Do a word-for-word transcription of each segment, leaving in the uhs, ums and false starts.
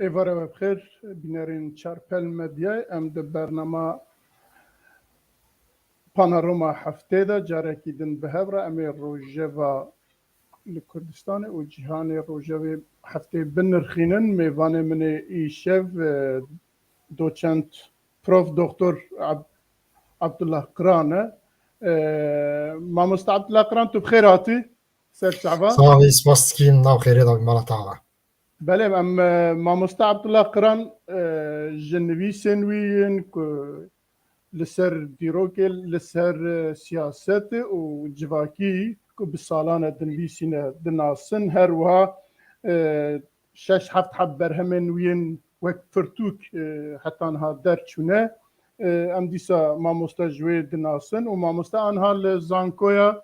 Êvara we bi xêr, bînerên Çarpel Medyayê. Em di bernama Panorama Heftê de carekî din bi hev re em ê rojeva li Kurdistanê û cîhanê rojevê heftê binirxînin. Mêvanê min ê îşev, e, doçent Prof Doktor Ab-, Abdullah Qiran e. E, Mamoste Abdullah Qiran, tu bi xêr hatî ser çava. Sağ ol, spas dikîm, nav xêrê de mala te ava. Belê, em, e, Mamoste Abdullah Qiran, e, ji nivîsên wî yên ku li ser dîrokê, li ser, e, siyasetê û civakî ku bi salan e dinivîsîne, dinasin, her wiha, e, şeş heft heb berhemên wî yên wek pirtûk, e, heta niha derçûne. E, em dîsa mamoste ji wê dinasin û mamoste anha li Zankoya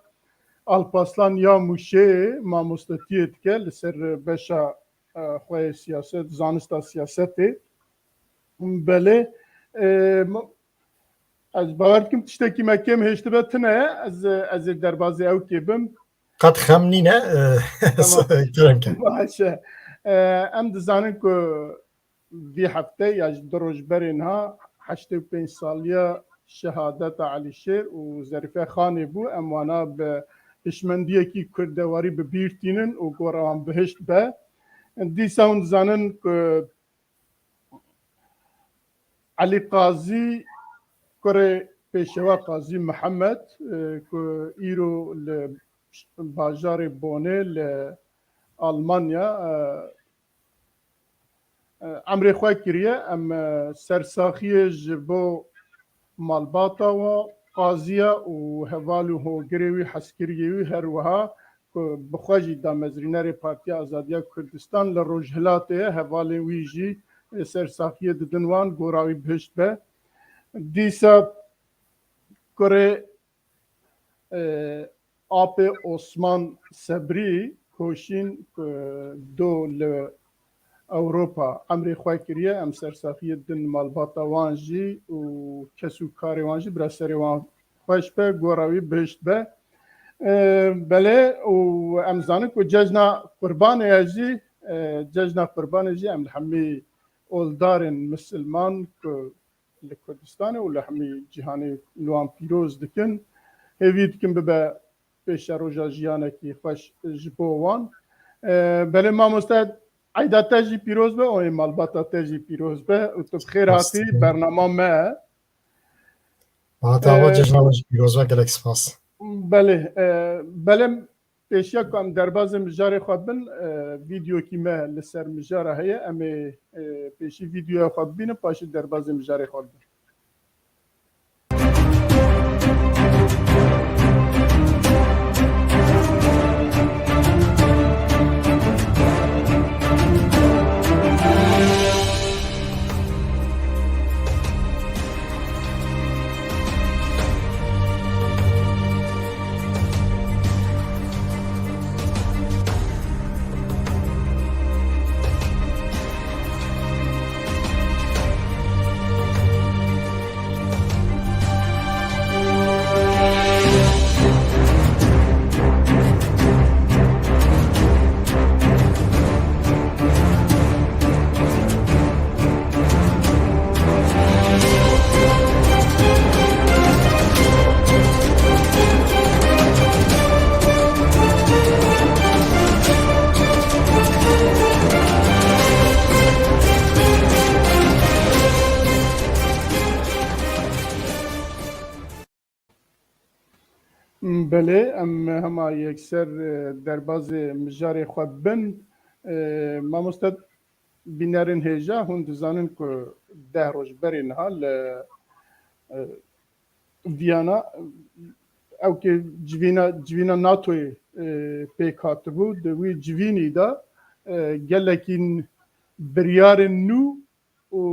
Alpaslan ya Mûşê mamostetiyê dike li ser beşa, e, xwe yê siyaset, zanista siyasetê. Belê, e, ma-, ez bawer dikim tiştekî me kêm hêştibe tune ye, ez, ez ê derbazê ew kê bim. Qet xem nîne, e, Tamam. kerem ke. Baş e. E, em dizanin ku vî heftê ya ji du roj berê niha heştê û pênc saliya şehadeta Elîşêr û Zerîfe Xanê bû. Em wana bi hişmendiyekî kurdewarî bi bîr tînin û gora wan bihişt be. Dîsa hûn dizanin ku Elî Qazî, kurê Pêşewa Qazî Mihemed, e, ku îro li bajarê Bonê li Almanya, e, e, emrê xwe kiriye. Em, e, sersaxiyê ji bo malbata we, qaziya û heval û hogirê wî, hezkiriyê wî, her wiha ku bi xwe jî damezrînerê Partiya Azadiya Kurdistan li Rojhilatê ye, hevalên wî jî, e, sersaxiyê didin wan, gora wî bihişt be. Dîsa kurê, e, Apê Osman Sebrî, Koşîn, e, do li Ewropa emrê xwe kiriye, em sersaxiyê din malbata wan jî û kes û karê wan jî bira serê wan xweş be, gora wî bihişt be. E, belê û em zanin ku cejna Qurbanê ye jî, e, cejna Qurbanê jî em li hemî oldarên misilman ku li Kurdistanê û li hemî cîhanê li wan pîroz dikin. Hêvî dikim bibe pêşeroja jiyanekî xweş ji bo wan. E, belê mamoste, eyda te jî pîroz be, oyê malbata te jî pîroz be û tu bi xêr hatî Rastî. bernama me. Hata ava Ee, cejna we jî pîroz be, gelek spas. Belê, e, belê pêşiya ku em derbazê mijarê xwe bin, e, vîdeokî me li ser mijara heye, em ê, e, pêşî vîdeoya xwe bibînin, paşî derbazê mijarê xwe bibin. Belê, em hema yekser, e, derbazê mijarê xwe bin. E, mamoste, bînerên hêja, hûn dizanin ku deh roj berê niha li, e, Viyana, ew ke civîna, civîna natoyê, e, pêk hatibû, di wî civînî de, e, gelekî biryarên nû û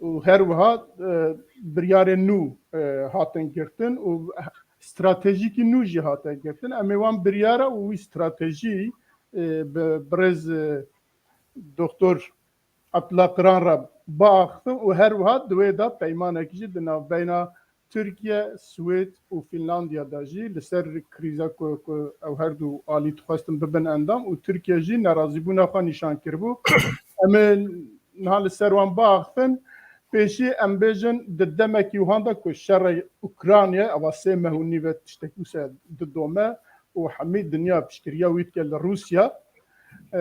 û her wiha, e, biryarên nû, e, hatin girtin û stratejîkî nû jî hate girtin. Em ê wan biryara û wî stratejî, e, bi birêz, e, Doktor Abdullah Qiran re biaxifin û her wiha di wê de peymanek jî di navbeyna Tirkiye, Swêd û Fînlandiya de jî li ser krîza ku, ku ew her du alî dixwestin bibin endam û Tirkiye jî nerazîbûna xwe nîşan kiribû. Em ê niha li ser wan biaxifin. Pêşî em bêjin di demekî wihan de ku şerê Ukraynayê eva sê meh û nîve tiştekî wisa didome û hemî dinya piştgiriya wî dike li Rûsya, e,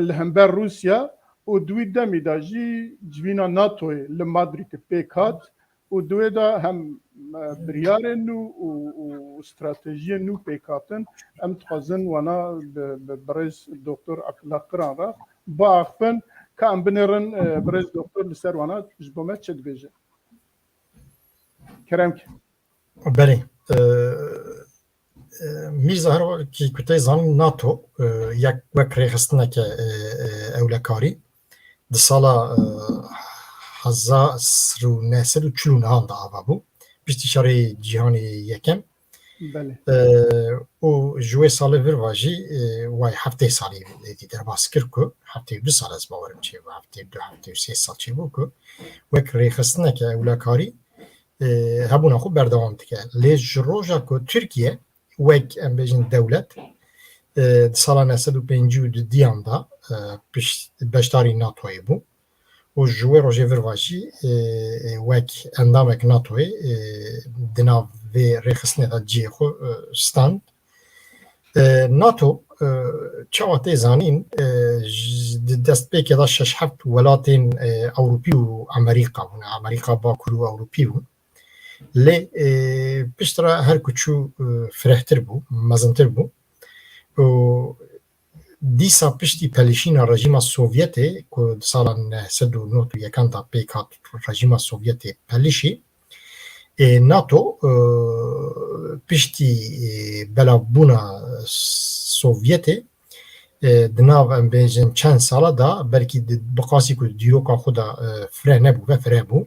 li hember Rûsya û di wî demî de jî civîna NATOyê li Madrîdê pêk hat û di wê de hem, e, biryarên nû û, û stratejiyên nû pêk hatin. Em dixwazin wana bi, bi birêz Doktor Abdullah Qiran re biaxifin ka em binêrin, e, birêz Doktor li ser wana ji bo me çi dibêje. Kerem ke. Belê. E, e, Mîrza, her wekî ku tê zanîn, NATO, e, yek wek rêxistineke, e, e, ewlekarî di sala, e, hezar û neh sed û çil û nehan de ava bû. Piştî şerê cîhanê yekem. Belê. E, û ji wê salê vir va jî, e, way heftê salî êdî derbas kir ku, heftê û du sal ez bawerim çêbû, heftê û du, heftê û sê sal çêbû ku wek rêxistineke ewlekarî, e, hebûna xwe berdewam dike. Lê ji roja ku Tirkiye wek, em bêjin, dewlet, e, di sala neh sed û pêncî û dudiyan de, e, pişt-, beşdarî NATOyê bû û ji wê rojê vir va jî, e, e, wek endamek NATOyê, e, di nav vê rêxistinê de cihê xwe, e, stand. E, NATO, e, çawa tê zanîn, e, ji, di destpêkê de şeş heft welatên, e, Ewropî û Amerîka bûn. Amerîka Bakur û Ewropî bûn. Lê, e, piştre her ku çû, e, firehtir bû, mezintir bû. Û dîsa piştî pelişîna rejîma Sovyetê ku di sala neh sed û nod û yekan de pêk hat, rejîma Sovyetê pelişî, e, NATO, e, piştî, e, belavbûna Sovyetê, e, di nav, em bêjin, çend sala de, belkî di, bi qasî ku dîroka xwe de, e, fireh nebû, ve fireh bû.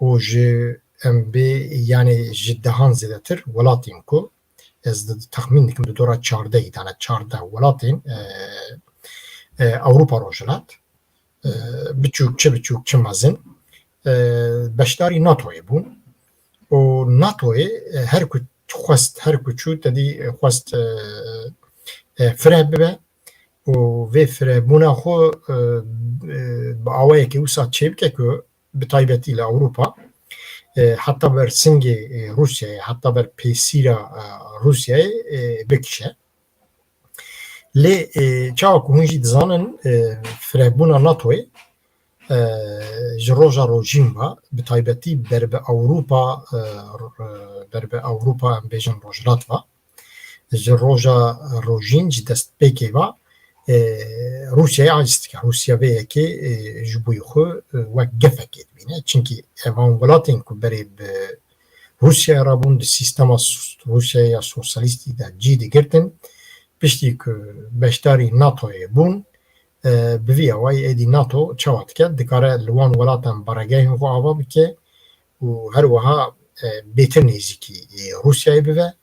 Û ji, em bê, yanî ji dehan zêdetir welatên ku ez di, texmîn dikim di dora çardehî de ne, çardeh welatên, e, e, Ewropa Rojhilat, e, biçûk çi biçûk çi mezin, e, beşdarî NATOyê bûn. Û NATOyê, e, her ku xwest, her ku çû, te dî, e, xwest, e, e, fireh bibe û vê firehbûna xwe, e, e, bi awayekê wisa çêbike ku bi taybetî li Ewropa, e, heta ber singê, e, Rûsyayê, heta ber pêsîra, e, Rûsyayê, e, bikişe. Lê, e, çawa ku hûn jî dizanin, e, firehbûna NATOyê, e, ji roja rojîn ve, bi taybetî ber bi Ewropa, e, r-, e, ber bi Ewropa, em bêjin, rojhilat ve, ji roja rojîn, ji destpêkê ve, e, Rûsyayê aciz dike. Rûsya vê yekê, e, ji bo xwe, e, wek gefekê dibîne. Çimkî evan welatên ku berê bi Rûsyayê re bûn, di sîstema s-, Rûsyayê ya sosyalîstî de cî digirtin, piştî ku beşdarî NATOyê bûn, e, bi vî awayî êdî NATO çawa dike? Dikare li wan welatan baregehên xwe ava bike û her wiha, e, bêtir nêzîkî, e, Rûsyayê bibe.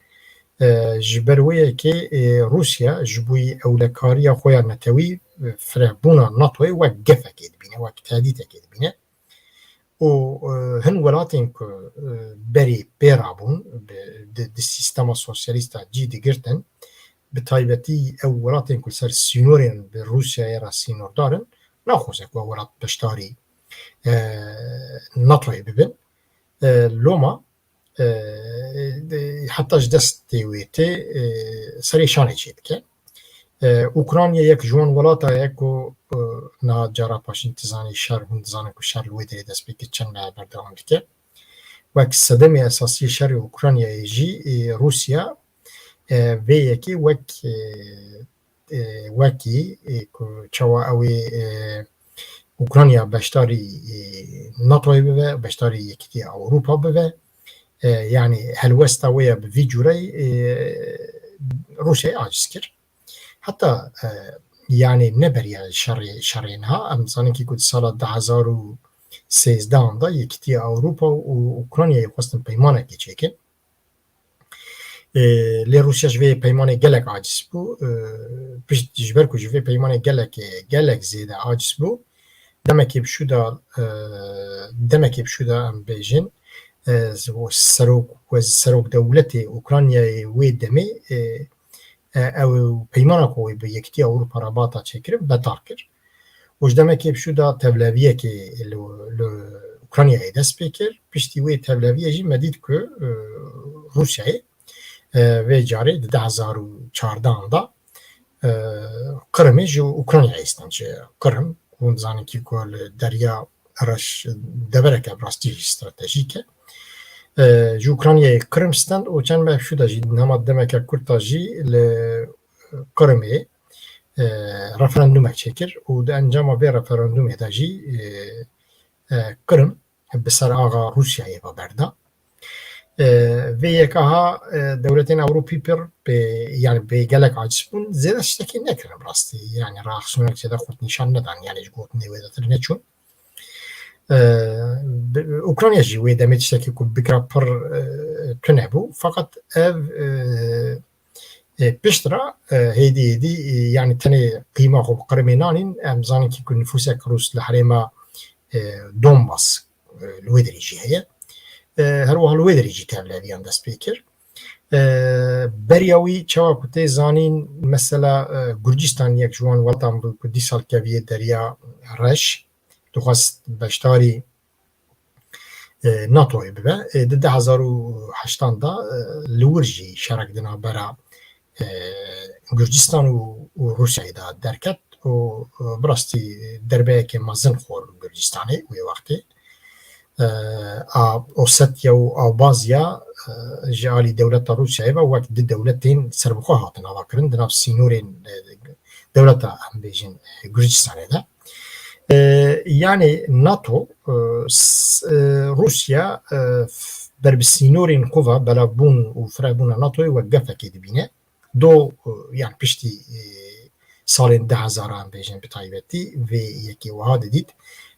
E, ji ber wê yekê, e, Rûsya ji bo ewlekariya xwe ya netewî, e, firehbûna NATOyê wek gefekê dibîne, wek tehdîtekê dibîne. Û, e, hin welatên ku, e, berê pê rabûn, bi, di, di sîstema sosyalîst de cî digirtin, bi taybetî ew welatên ku li ser sînorên bi Rûsyayê re sînordar in, naxwaze ku ew welat beşdarî, e, NATOyê bibin. E, loma, e, de, heta ji destê wê tê, e, serê şanê çêdike. E, Ukrayna yek ji wan welata ye ku, e, niha cara paşîn, tu zanî, şer, hûn dizanin ku şer li wê derê dest pê kir, çend mehe berdewam dike. Wek sedemê esasî şerê Ukraynayê jî, e, Rûsya, e, vê yekê wek, e, e, wekî, e, ku çawa ew ê, e, Ukrayna beşdarî, e, NATOyê bibe, beşdarî Yekîtiya Ewropa bibe, e, yanî helwesta wê ya bi vî cûreyî, e, Rûsyayê aciz kir. Heta, e, yanî ne beriya şerê, şerê niha, em dizanin ku di sala du hezar û sêzdeh de Yekîtiya Ewropa û Ukraynayê xwestin peymanekê çêkin. E, lê Rûsya ji vê peymanê gelek aciz bû. E, pişt, ji ber ku ji vê peymanê gelek, gelek zêde aciz bû, demekê bi şû de, e, demekê bi şû de, em bêjin, e, serok, serok dewletê Ukraynayê wê demê, e, e, ew peymana ku wê bi Yekîtiya Ewropa re bata çêkirin betal kir. Û ji demekê bi şû de tevleviyekê li, li Ukraynayê dest pê kir. Piştî wê tevleviyê jî me dît ku, e, Rûsyayê, e, vê carê di du hezar û çardehan de, e, Qirimê ji Ukraynayê stan. Ji Qirim, hûn dizanin kî ku li Derya Reş devereke bi rastî jî stratejîk e. E, ji Ukraynayê Qirim stand û çend meh şû de jî, nema demeke kurt de jî li Qirimê, e, referandumek çêkir û di encama vê referandumê de jî, e, e, Qirim bi ser axa Rûsyayê ve berda. E, vê yeka ha, e, dewletên Ewropî pir pê, yani bê gelek aciz bûn, zêde tiştekî nekirin bi rastî. Yani reaksiyonek zêde xwe nîşan nedan, yani ji gotinê wê de tir neçûn. E, bi-, Ukrayna jî wê demê tiştekî ku bikira pir, e, tune bû. Feqet ev, e, e, pişt re, e, hêdî hêdî, e, yani tenê qîma xwe bi Qirimê nanîn, em zanin kî ku nifûsek Rûs li herêma, e, Donbas, e, li wê derê jî heye. E, her wiha li wê derê jî tevleviyan dest pê kir. E, beriya wî çawa ku tê zanîn, mesela, e, Gurcistan yek ji wan welatan bû ku dîsa li keviyê Derya Reş, dixwest beşdarî, e, NATOyê bibe. E, di du hezar û heştan de, e, li wir jî şerek di navbera, e, Gurcistan û, û Rûsyayê de derket û, e, bi rastî derbeyeke mezin xwar Gurcistanê wê wextê. E, a Osetya û Abazya, e, ji alî dewleta Rûsyayê ve wek du dewletên serbixwe hatin avakirin di nav sînorên, e, dewleta, em bêjin, e, Gurcistanê de. E, yani NATO, e, s-, e, Rûsya, e, f-, ber bi sînorên xwe ve belavbûn û firehbûna NATOyê wek gefekê dibîne. Do, e, yani piştî, e, salên du hezar, em bêjin bi taybetî, vê yekê wiha didît.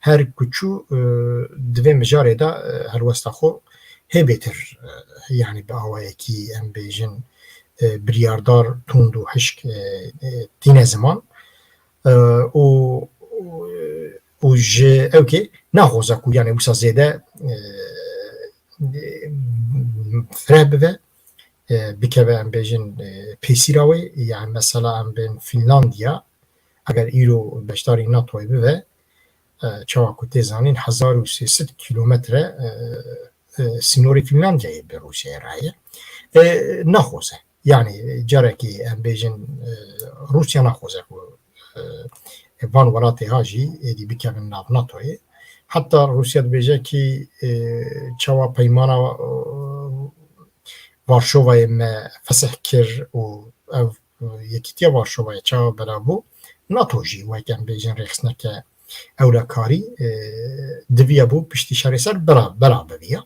Her ku çû, e, di vê mijarê de, e, helwesta xwe hê bêtir, e, yani bi awayekî, em bêjin, e, biryardar, tund û hişk, e, e, tîne ziman. E, û, û, û ji ewkê naxoze ku yani wisa zêde, e, e, fireh bibe, e, bikeve, em bêjin, e, pêsîra wê, yani mesela em bên Finlandiya, eger îro beşdarî NATOyê bibe, e, çawa ku tê zanîn, hezar û sê sed kîlometre, e, e, sînorê Finlandiyayê bi Rûsyayê re heye. E, naxoze. Yani carekî em bêjin, e, Rûsya naxoze ku, e, van welatê ha jî êdî bikevin nav NATOyê. Heta Rûsya dibêje kî, e, çawa peymana, e, Varşovayê me fesih kir û ev, e, yekîtiya Varşovayê çawa belav bû, NATO jî wek em bêjin rêxistineke ewlekarî, e, diviya bû piştî şerê ser bela, bela biviya.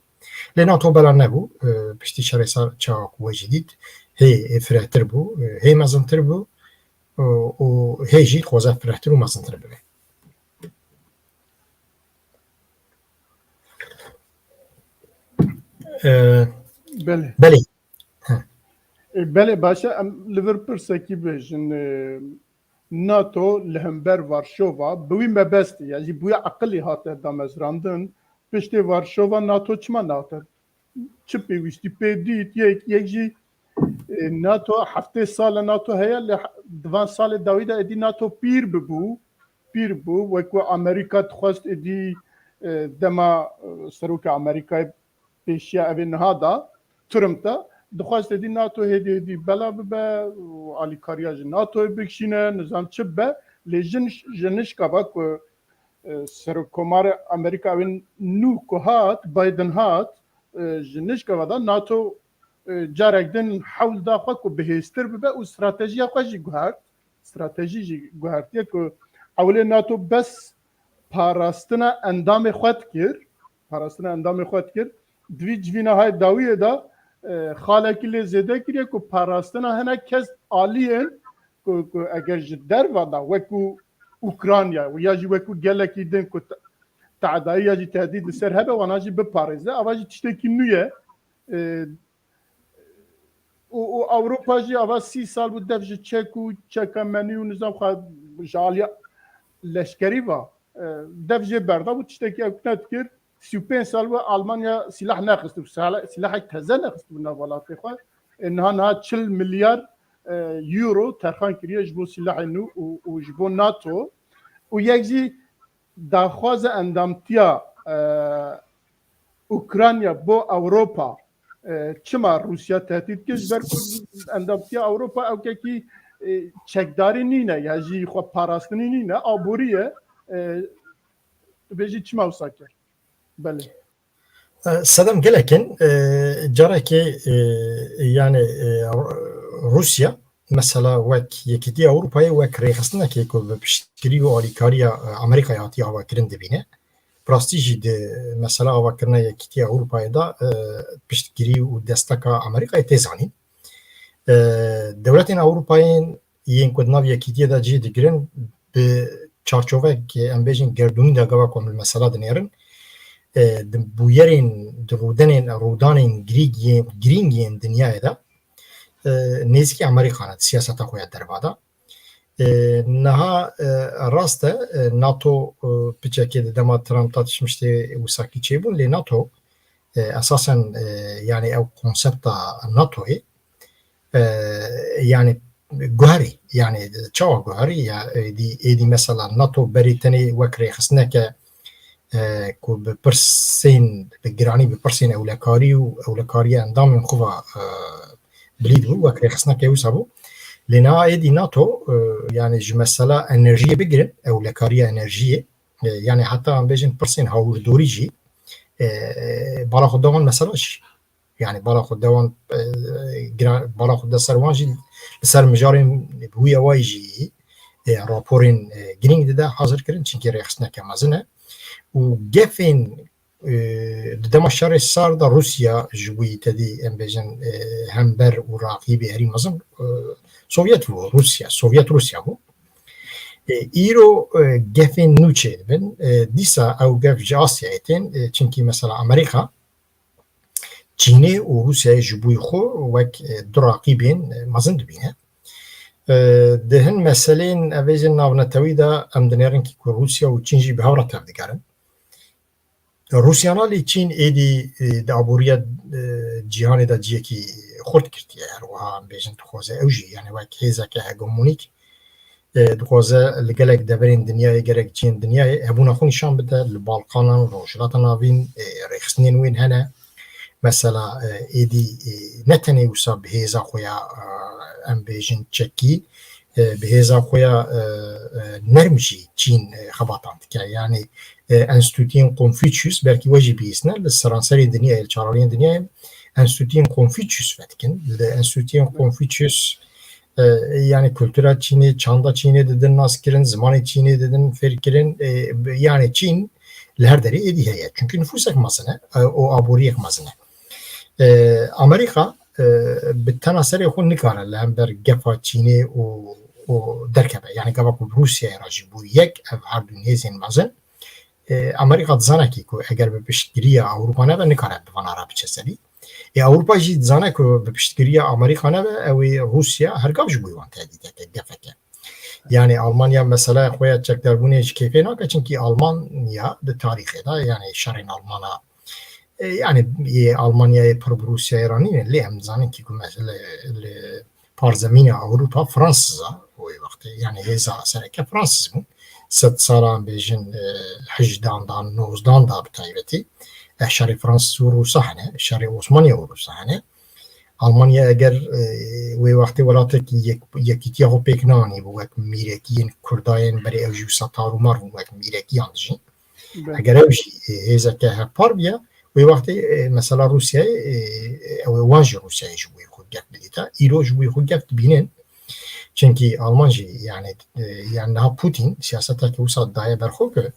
Lê NATO bela nebû, e, piştî şerê ser çawa ku we jî dît, hê, hê firehtir bû, e, hê mezintir bû, e, û hê jî dixwaze firehtir û mezintir bibe. E, Belê. Belê. Heh. E, belê, baş e, em li vir pirsekî bêjin. E, NATO li hember Varşova bi wî mebestî, ya jî bi wî eqilî hate damezrandin. Piştê Varşova NATO çima nehate? Çi pêwîstî pê dît? Yek, yek jî, e, NATO heftê sal e NATO heye, lê he-, di van salê dawî de êdî NATO pîr bibû, pîr bû. Wek ku Amerîka dixwest êdî, e, dema, e, serokê Amerîkayê pêşiya evê niha da, Trump da, dixwest êdî NATO hêdî hêdî bela bibe û alîkariya ji NATOyê bikişîne, nizam çi bibe, lê jin, ji nişka va ku, e, Serokkomarê Amerîka evê nû ku hat, Biden hat, e, ji nişka va da NATO, e, carek din hewl da xwe ku bihêztir bibe û stratejiya xwe jî guhert. Stratejî jî guhertiye ku ewilê NATO bes parastina endamê xwe dikir, parastina endamê xwe dikir, di vî civîna hay dawiyê de, e, xalekî lê zêde kiriye ku parastina hinek kes aliyên ku, ku eger ji derva de wekû Ukrayna ya jî wekû gelekî din ku te-, tehdayî ya jî tehdîd li ser hebe, wana jî biparêze. Ava jî tiştekî nû ye. E, û, û Ewropa jî ava sî sal bû dev ji çek û çeka menî û nizam xwe ji aliya leşkerî va, e, dev jê berda bû, tiştekî ew nedikir. sî û pênc sal we Almanya sîlah nexistibû, sala- sîlahek teze nexistibû nav welatê xwe. E, niha niha çil milyar e, euro terxan kiriye ji bo sîlahê nû û, û ji bo NATO. Û yek jî daxwaza endamtiya e, Ukrayna bo Ewropa, e, çima Rûsya tehdît kir? Ji ber ku endamtiya Ewropa ewkekî e, çekdarî nîne, ya jî xwe parastinî nîne, aborî ye. E, tu bêjî çima wisa kir? Belê. E, Sedem gelek in, e, carekê, e, yani, e, Rûsya, mesela wek Yekîtiya Ewropayê, wek rêxistinekê ku bi piştgirî û alîkariya, e, Amerîkayê hatiye avakirin dibîne. Bi rastî jî di mesela avakirina Yekîtiya Ewropayê de, e, piştgirî û desteka Amerîkayê tê zanîn. E, dewletên Ewropayên yên ku di nav Yekîtiyê de cih digirin, bi çarçovekê, em bêjin, gerdûnî de gava ku em li mesela dinêrin, e, di bûyerên, di rûdenên, rûdanên girîng yên, girîng yên dinyayê de, e, nêzîkî Amerîka ne di siyaseta xwe ya derva de. E, niha, e, rast e, e, NATO, e, piçekê di dema Trump de tişt miştê wisa kî çêbûn, lê NATO, e, esasen, e, yani ew konsepta NATOyê, e, yani guherî, yani çawa guherî ya, êdî, êdî mesela NATO berê tenê wek rêxistineke, e, ku bi pirsên, bi giranî bi pirsên ewlekarî û ewlekariya endamên xwe ve, e, bilî dibû, wek rêxistineke wisa bû. Lê niha êdî NATO, e, yani ji mesela enerjiyê bigirin, ewlekariya enerjiyê, e, yani heta em bêjin pirsên hawirdorî jî, e, bala xwe dewan mesela jî. Yani bala xwe dewan, e, gira-, bala xwe de ser wan jî li ser mijarên bi wî awayî jî, e, raporên, e, girîng dide hazir kirin, çimkî rêxistineke mezin e. Û gefên, e, di dema şerê sar de Rûsya ji wî tedî, em bêjin, e, hember û raqîbê herî mezin, e, Sovyet bû, Rûsya, Sovyet Rûsya bû. E, îro, e, gefên nû çêdibin. E, dîsa ew gef ji Asyayê tên, e, çimkî mesela Amerîka, Çînê û Rûsyayê ji bo xwe wek, e, du raqîbên, e, mezin dibîne. E, di hin meseleyên, em bêjin, navnetewî de em dinêrin kî ku Rûsya û Çîn jî bi hev re tevdigerin. Rûsyana lê Çîn êdî, e, di aboriya, e, cîhanê de ciyekî xurt girtiye. Her wiha em bêjin dixwaze ew jî, yani wek hêzeke hegemonîk, e, dixwaze li gelek deverên dinyayê, gelek cihên dinyayê hebûna xwe nîşan bide. Li Balkanan, Rojhilata Navîn, e, rêxistinên wê hene. Mesela, e, êdî, e, ne tenê wisa bi hêza xwe ya, e, em bêjin çekî, e, bi hêza xwe ya, e, e, nerm jî Çîn, e, xebatan dike. Yani, e, Enstîtuyên Konfuçyus, belkî we jî bihîsne, li seranserê dinyayê, li çaraliyên dinyayê Enstîtuyên Konfuçyus vedikin. Li Enstîtuyên Konfuçyus, e, yani kultura Çînê, çanda Çînê didin naskirin, zimanê Çînê didin fêrkirin. E, bi-, yani Çîn li her derê êdî heye. Çünkü nüfusek mezin e, e, û aboriyek mezin e. E, Amerîka, e, bi tena serê xwe nikare li hember gefa Çînê û, û derkeve. Yani gava ku bi Rûsyayê re jî bû yek, ev her du hêzên mezin. E, Amerîka dizane kî ku eger bi piştgiriya Ewropa nebe, nikare bi vana re biçe serî. Ê Ewropa jî dizane ku bi piştgiriya Amerîka nebe, ew ê Rûsya her gav ji bo wan tehdîteke, gefeke. Yani Almanya mesela xwe ya çekdarbûnê ji kêfê nake, çimkî Almanya di tarîxê de, yani şerên Almana, e, yani yê Almanyayê pir bi Rûsyayê re nîne, lê em dizanin kî ku mesela li parzemîna Ewropa Fransiz e, wê wextê, yani hêza sereke Fransiz bûn. Sed sala em bêjin, e, hejdan da, nozdan da bi taybetî, e, şerê Fransiz û Rûsa hene, şerê Osmaniye û Rûsa hene. Almanya eger, e, wê wextê welatekî yek-, yekîtiya xwe pêk neanîbû wek mîrekiyên Kurdayên berê, ew jî wisa tar û mar bûn wek mîrekiyan dijîn. Belê. Eger ew jî, e, hêzeke hevpar biya, wê wextê, e, mesela Rûsyayê, e, ew ê wan jî Rûsyayê ji wê xwe gef bidîte. Îro ji wê xwe gef dibînin. Çimkî Alman jî, yani, e, yani niha Putin siyaseteke wisa daye ber xwe ku,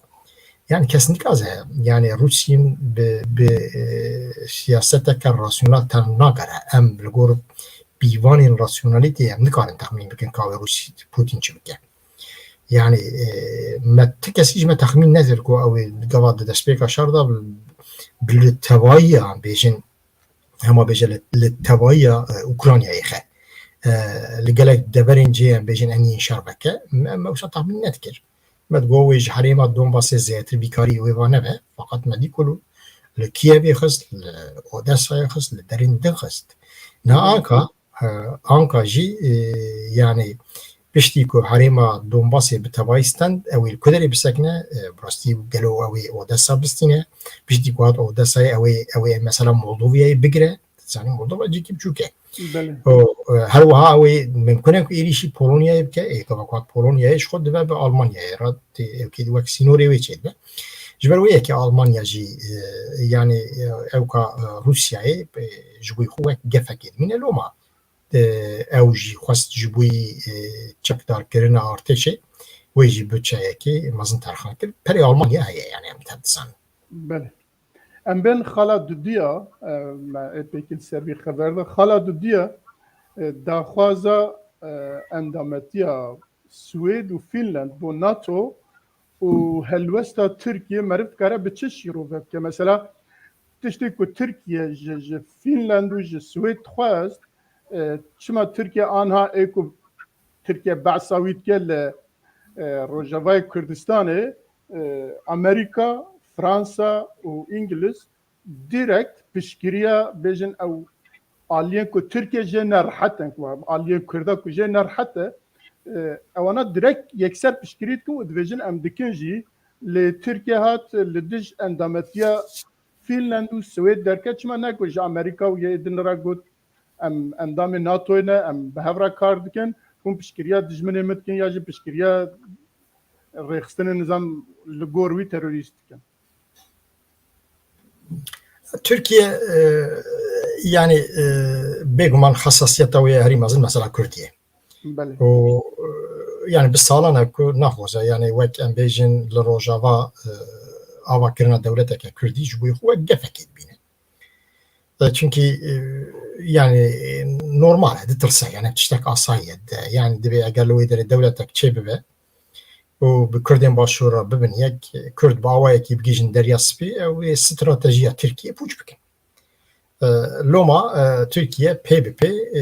yani kes nikaze, yani Rûsîn bi, bi, e, siyaseteke rasyonel ten nagere. Em li gor pîvanên rasyonalîtê em nikarin texmîn bikin ka wê Rûsî Putin çi bike. Yani, e, me ti kesî ji me texmîn nekir ku ew ê gava di destpêka şer de bi, bi li tevayiya bêjin, hema bêje li, li tevayiya, e, Ukraynayê xe. E, li gelek deverên cê em bêjin em yên şer veke, me, me wisa tahmîn nedikir. Me digot wê ji herêma Donbasê zêdetir bîkarî wê va nebe, feqet me dî ku Li Kiyevê xist, li Odesayê xist, li derên din xist. Na Anka, e, Anka jî, e, yanî piştî ku herêma Donbasê bi tevayî stend, ew ê li ku derê bisekine, e, bi rastî gelo ew ê Odesa bistîne, piştî ku hat Odesayê ew ê, ew ê mesela Moldovayê bigire, dizanî Moldova cîkî biçûk e. Belê. Û, e, her wiha ew ê mimkun e ku êrîşî Polonyayê bike, ê gava ku hat Polonyayê ji xwe dibe bi Almanyayê re, tê ewkê wek sînorê wê çêdibe. Ji ber wê yekê Almanya jî, e, yanî, e, ewka, e, Rûsyayê, e, ji bo xwe wek gefekê dimîne loma. E, ew jî xwest ji bo, e, çekdarkirina artêşê, wê jî budçeyekê mezin terxan kir. Perê Almanya heye, yanî em tev dizanin. Belê. Em bên xala dudiya, e, me ê pêkî li ser vî xeber de. Xala dudiya, e, daxwaza, e, endametiya Swêd û Fînland bo nato û helwesta Tirkiyê meriv dikare bi çi şîrove bike? Mesela tiştê ku Tirkiye ji, ji Fînland û ji Swêd dixwest, e, çima Tirkiye anha ê ku Tirkiye behsa wî dike li, e, Rojavayê Kurdistanê, e, Amerîka, Fransa û Îngiliz direkt piştgiriya bêjin ew aliyên ku Tirkiye jê nerehet in, ku aliyê Kurda ku jê nerehet e, e, ewana direkt yekser piştgirî dikin û dibêjin em dikin jî, lê Tirkiye hat li dij endametiya Fînland û Swêd derket, çima ne ku ji Amerîka û yê din re got, em endamê natoyê ne, em bi hev re kar dikin, hûn piştgiriya dijminê min dikin ya jî piştgiriya rêxistinê nizam li gor wî terorîst dikin. Tirkiye, e, yanî, e, bêguman xesasiyeta wê herî mezin mesela Kurdiyê. Belê. Û, e, yanî bi salan e ku naxwaze, yanî wek em bêjin li Rojava, e, avakirina dewleteke Kurdî ji bo xwe wek gefekê dibîne. E, çimkî, e, yanî, e, normal e, ditirse, yanî tiştek asayî ye. De, yanî divê eger li wê derê dewletek çêbibe û bi Kurdên Başûr re bibin yek, Kurd bi awayekî bigihîjin Derya Spî, ew ê stratejiya Tirkiyê pûç bikin. E, loma, e, Tirkiye pê bi pê, e,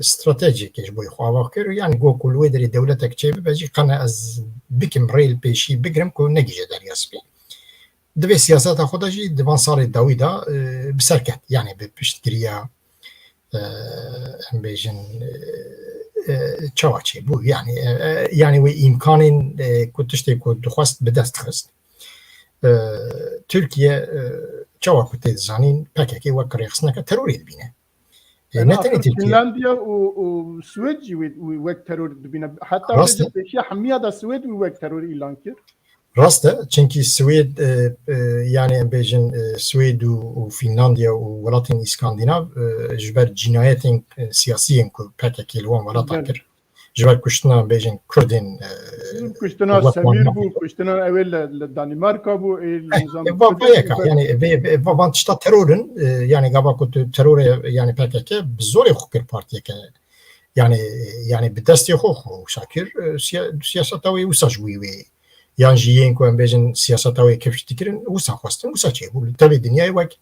stratejiyekê ji bo xwe ava kir. Yanî got ku li wê derê dewletek çêbibe jî qene ez bikim rê li pêşî bigirim ku negihîje Derya Spî. Di vê siyaseta xwe de jî di van salê dawî de, e, bi ser ket. Yanî bi piştgiriya, e, em bêjin, e, e, çawa çêbû? Yanî, e, e, yanî wê îmkanên, e, ku tiştê ku dixwest bi dest xist. E, Tirkiye, e, çawa ku tê dizanîn, P K K wek rêxistineke terorê dibîne. E, ne tenê Tirkiye. Finlandiya û, û Swêd jî wê, wê wek teror dibîne. Heta Rast e. Pêşiya hemiya da Swêd wî wek teror îlan kir. Rast e, çimkî Swêd, e, e, yanî em bêjin, e, Swêd û, û Finlandiya û welatên Îskandînav, e, ji ber cînayetên, e, siyasî yên ku P K K li wan welata kir. Ji ber kuştina em bêjin Kurdên, e, Kuştina Semîr bû, kuştina ew ê li, li Danîmarka bû, ê li nizam. E, va, va yeka, yanî, vê, vê, va, van tişta teror in, e, yanî gava ku tu terorê, yanî P K K bi zorê xwe kir partiyeke, yanî, yanî bi destê xwe xwe wisa kir, e, siya-, siyaseta wê wisa ji wî wê, yan jî yên ku em bêjin siyaseta wê kifş dikirin, wisa xwestin, wisa çêbû. Li tevê dinyayê wek,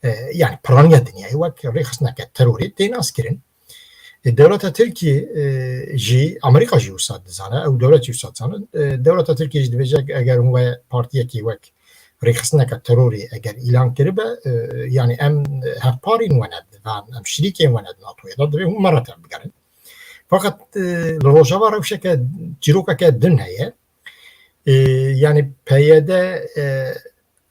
e, yanî piraniya dinyayê wek rêxistineke terorê tê naskirin. E, dewleta Tirkiyê, e, jî, Amerîka jî wisa dizane, ew dewlet jî wisa dizane. E, dewleta Tirkiyê jî dibêje, eger hûn we partiyekî wek rêxistineke terorê eger îlan kiribe, e, yanî em hevparîn we ne, van em şirîkên we ne di NATOyê de, divê hûn me re tev bigerin. Fakat, e, li Rojava rewşeke, çîrokeke din heye. E, yanî P Y D, e,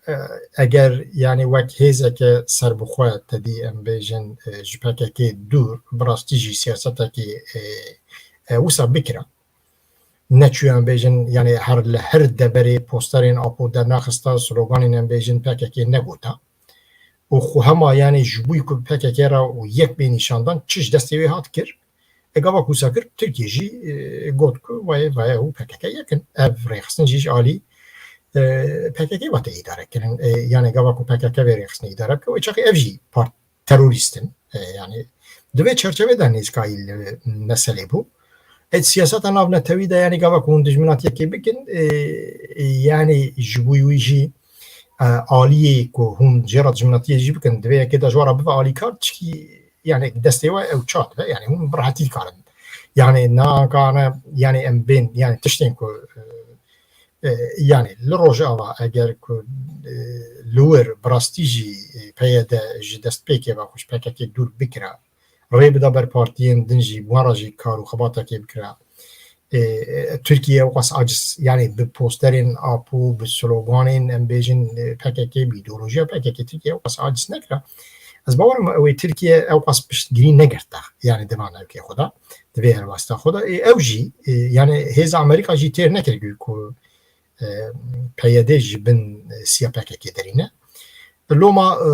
e, eger, yanî wek hêzeke serbixwe, te dî em bêjin, e, ji P K K dûr, bi rastî jî siyasetekî, e, e, wisa bikira. Neçûye em bêjin, yanî her li her deverê posterên Apo dernaxista, sloganên em bêjin P K K negota. Û xwe hema, yanî ji bo ku P K K re û yek bê nîşandan çi ji destê wê hat kir. E, gava ku wisa kir, Tirkiye jî, e, got ku vayê, vayê û P K K yek in. Ev rêxistin jî ji alî, e, P K K ve tê îdare kirin. E, yanî gava ku P K K vê rêxistinê îdare bike, wê çaxê ev jî part-, terorîst in. E, yanî di vê çerçevê de nêzîkayî li meselê bû. E, siyaseta navnetewî de, yanî gava ku hûn dijminatiyekê bikin, e, e, yanî ji bo wî jî, e, aliyê ku hûn jê re dijminatiyê jî bikin, divê yekê de ji we re bibe alîkar, çikî, yanî destê we ew ça dibe, yanî hûn bi rehetî dikarin. Yanî na Ankara, yanî em bên, yanî tiştên ku, e, E, yanî li Rojava eger ku, e, li wir bi rastî jî, e, P Y D ji destpêkê ve xwe ji P K K dûr bikira, rê bida ber partiyên din jî, bi wan re jî kar û xebatekê bikira. E, e, Tirkiye ew qas aciz, yanî bi posterên Apo, bi sloganên, em bêjin, e, P K K, bi îdeolojiya P K K Tirkiye ew qas aciz nekira. Ez bawer im ew ê Tirkiye ew qas piştgirî negirta, yanî di van ewkê xwe de, di vê helwesta xwe de. E, ew jî, e, yanî hêza Amerîka jî têr nekir ku, e, P Y D ji bin, e, siya P K K derîne. Loma, e,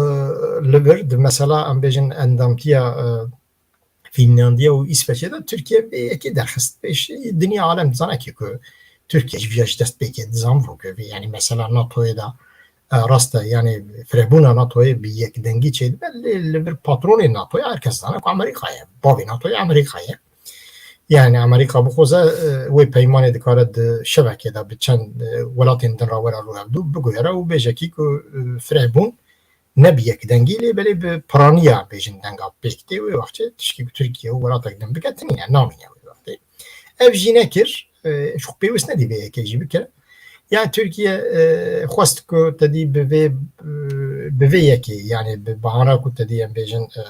li vir di mesela, em bêjin, endamtiya, e, Fînlandiya û Îsveçê de Tirkiye vê yekê derxist. Pêş dinya alem dizane ki ku Tirkiye ji viya ji dest pêkê dizan bû ku vê, yanî mesela NATOyê de, e, rast e, yanî firebûna NATOyê bi yekdengî çêdibe, lê li vir patronê NATOyê her kes dizane ku Amerîka ye. Bavê NATOyê Amerîka ye. Yani Amerîka bixwaze, e, wê peymanê dikare di şevekê de bi çend, e, welatên din re were rûhevdû biguhere û bêje kî ku, e, firebûn ne bi yekdengî lê belê bi piraniya bêjin denga pêk tê, wê wextê tişkî ku Tirkiye û welatek din bike tinîne, namîne wê wextê. Ev jî nekir, e, ji xwe pêwist nedî vê yekê jî bike. Yani Tirkiye, e, xwest ku te dî bi vê, e, bi vê yekê, yani bi bahana ku te dî em bêjin, e,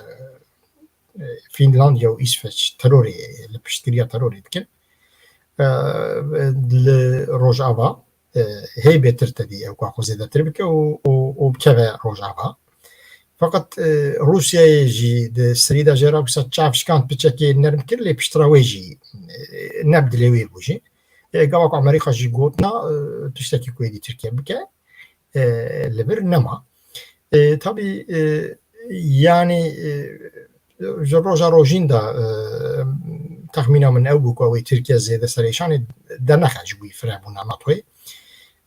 e, Fînlandiya û Îsveç terorê, li piştgiriya terorê dikin. E, li Rojava, e, hê bêtir tedî ew ka xwe zêdetir bike û, û, û bikeve Rojava. Feqet, e, Rûsyayê jî di serî de jê re wisa çav şikand piçekê nerm kir, lê piştre wê jî, e, ne bi dilê wê bû jî. E, gava ku Amerîka jî gotina, e, tiştekî ku êdî Tirkiye bike, e, li vir nema. E, tabî, e, yanî, e, ji roja rojîn de, e, texmîna min ew bû ku ew ê Tirkiye zêde serêşanê dernexe ji wî firebûna NATOyê.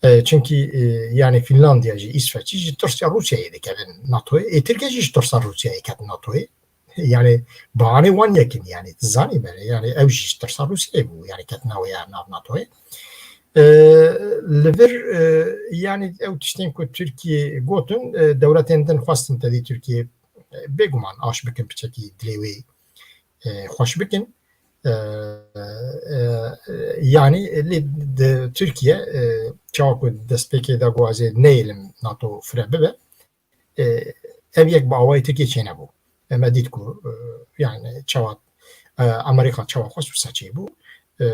E, çimkî, e, yanî Fînlandiya jî, Îsveçî jî tirsiya Rûsyayê dikevin NATOyê. Ê Tirkiye jî ji tirsa Rûsyayê ket NATOyê. Yani bahanê wan yekin yani. Zanî bere yani ew jî ji tirsa Rûsyayê bû yani ketina wê ya nav NATOyê. E, li vir, e, yani ew tiştên ku Tirkiye gotin, e, dewletên din xwestin tedî Tirkiye, e, bêguman aş bikin piçekî dilê wê, e, xweş bikin. E, e, e, yani lê di Tirkiye, e, çawa ku destpêkê de guazê neyê li NATO fire bibe, e, ev yek bi awayê Tirkiyê çênebû. E, me dît ku, e, yani çawa, e, Amerîka çawa xwest wisa çêbû. E,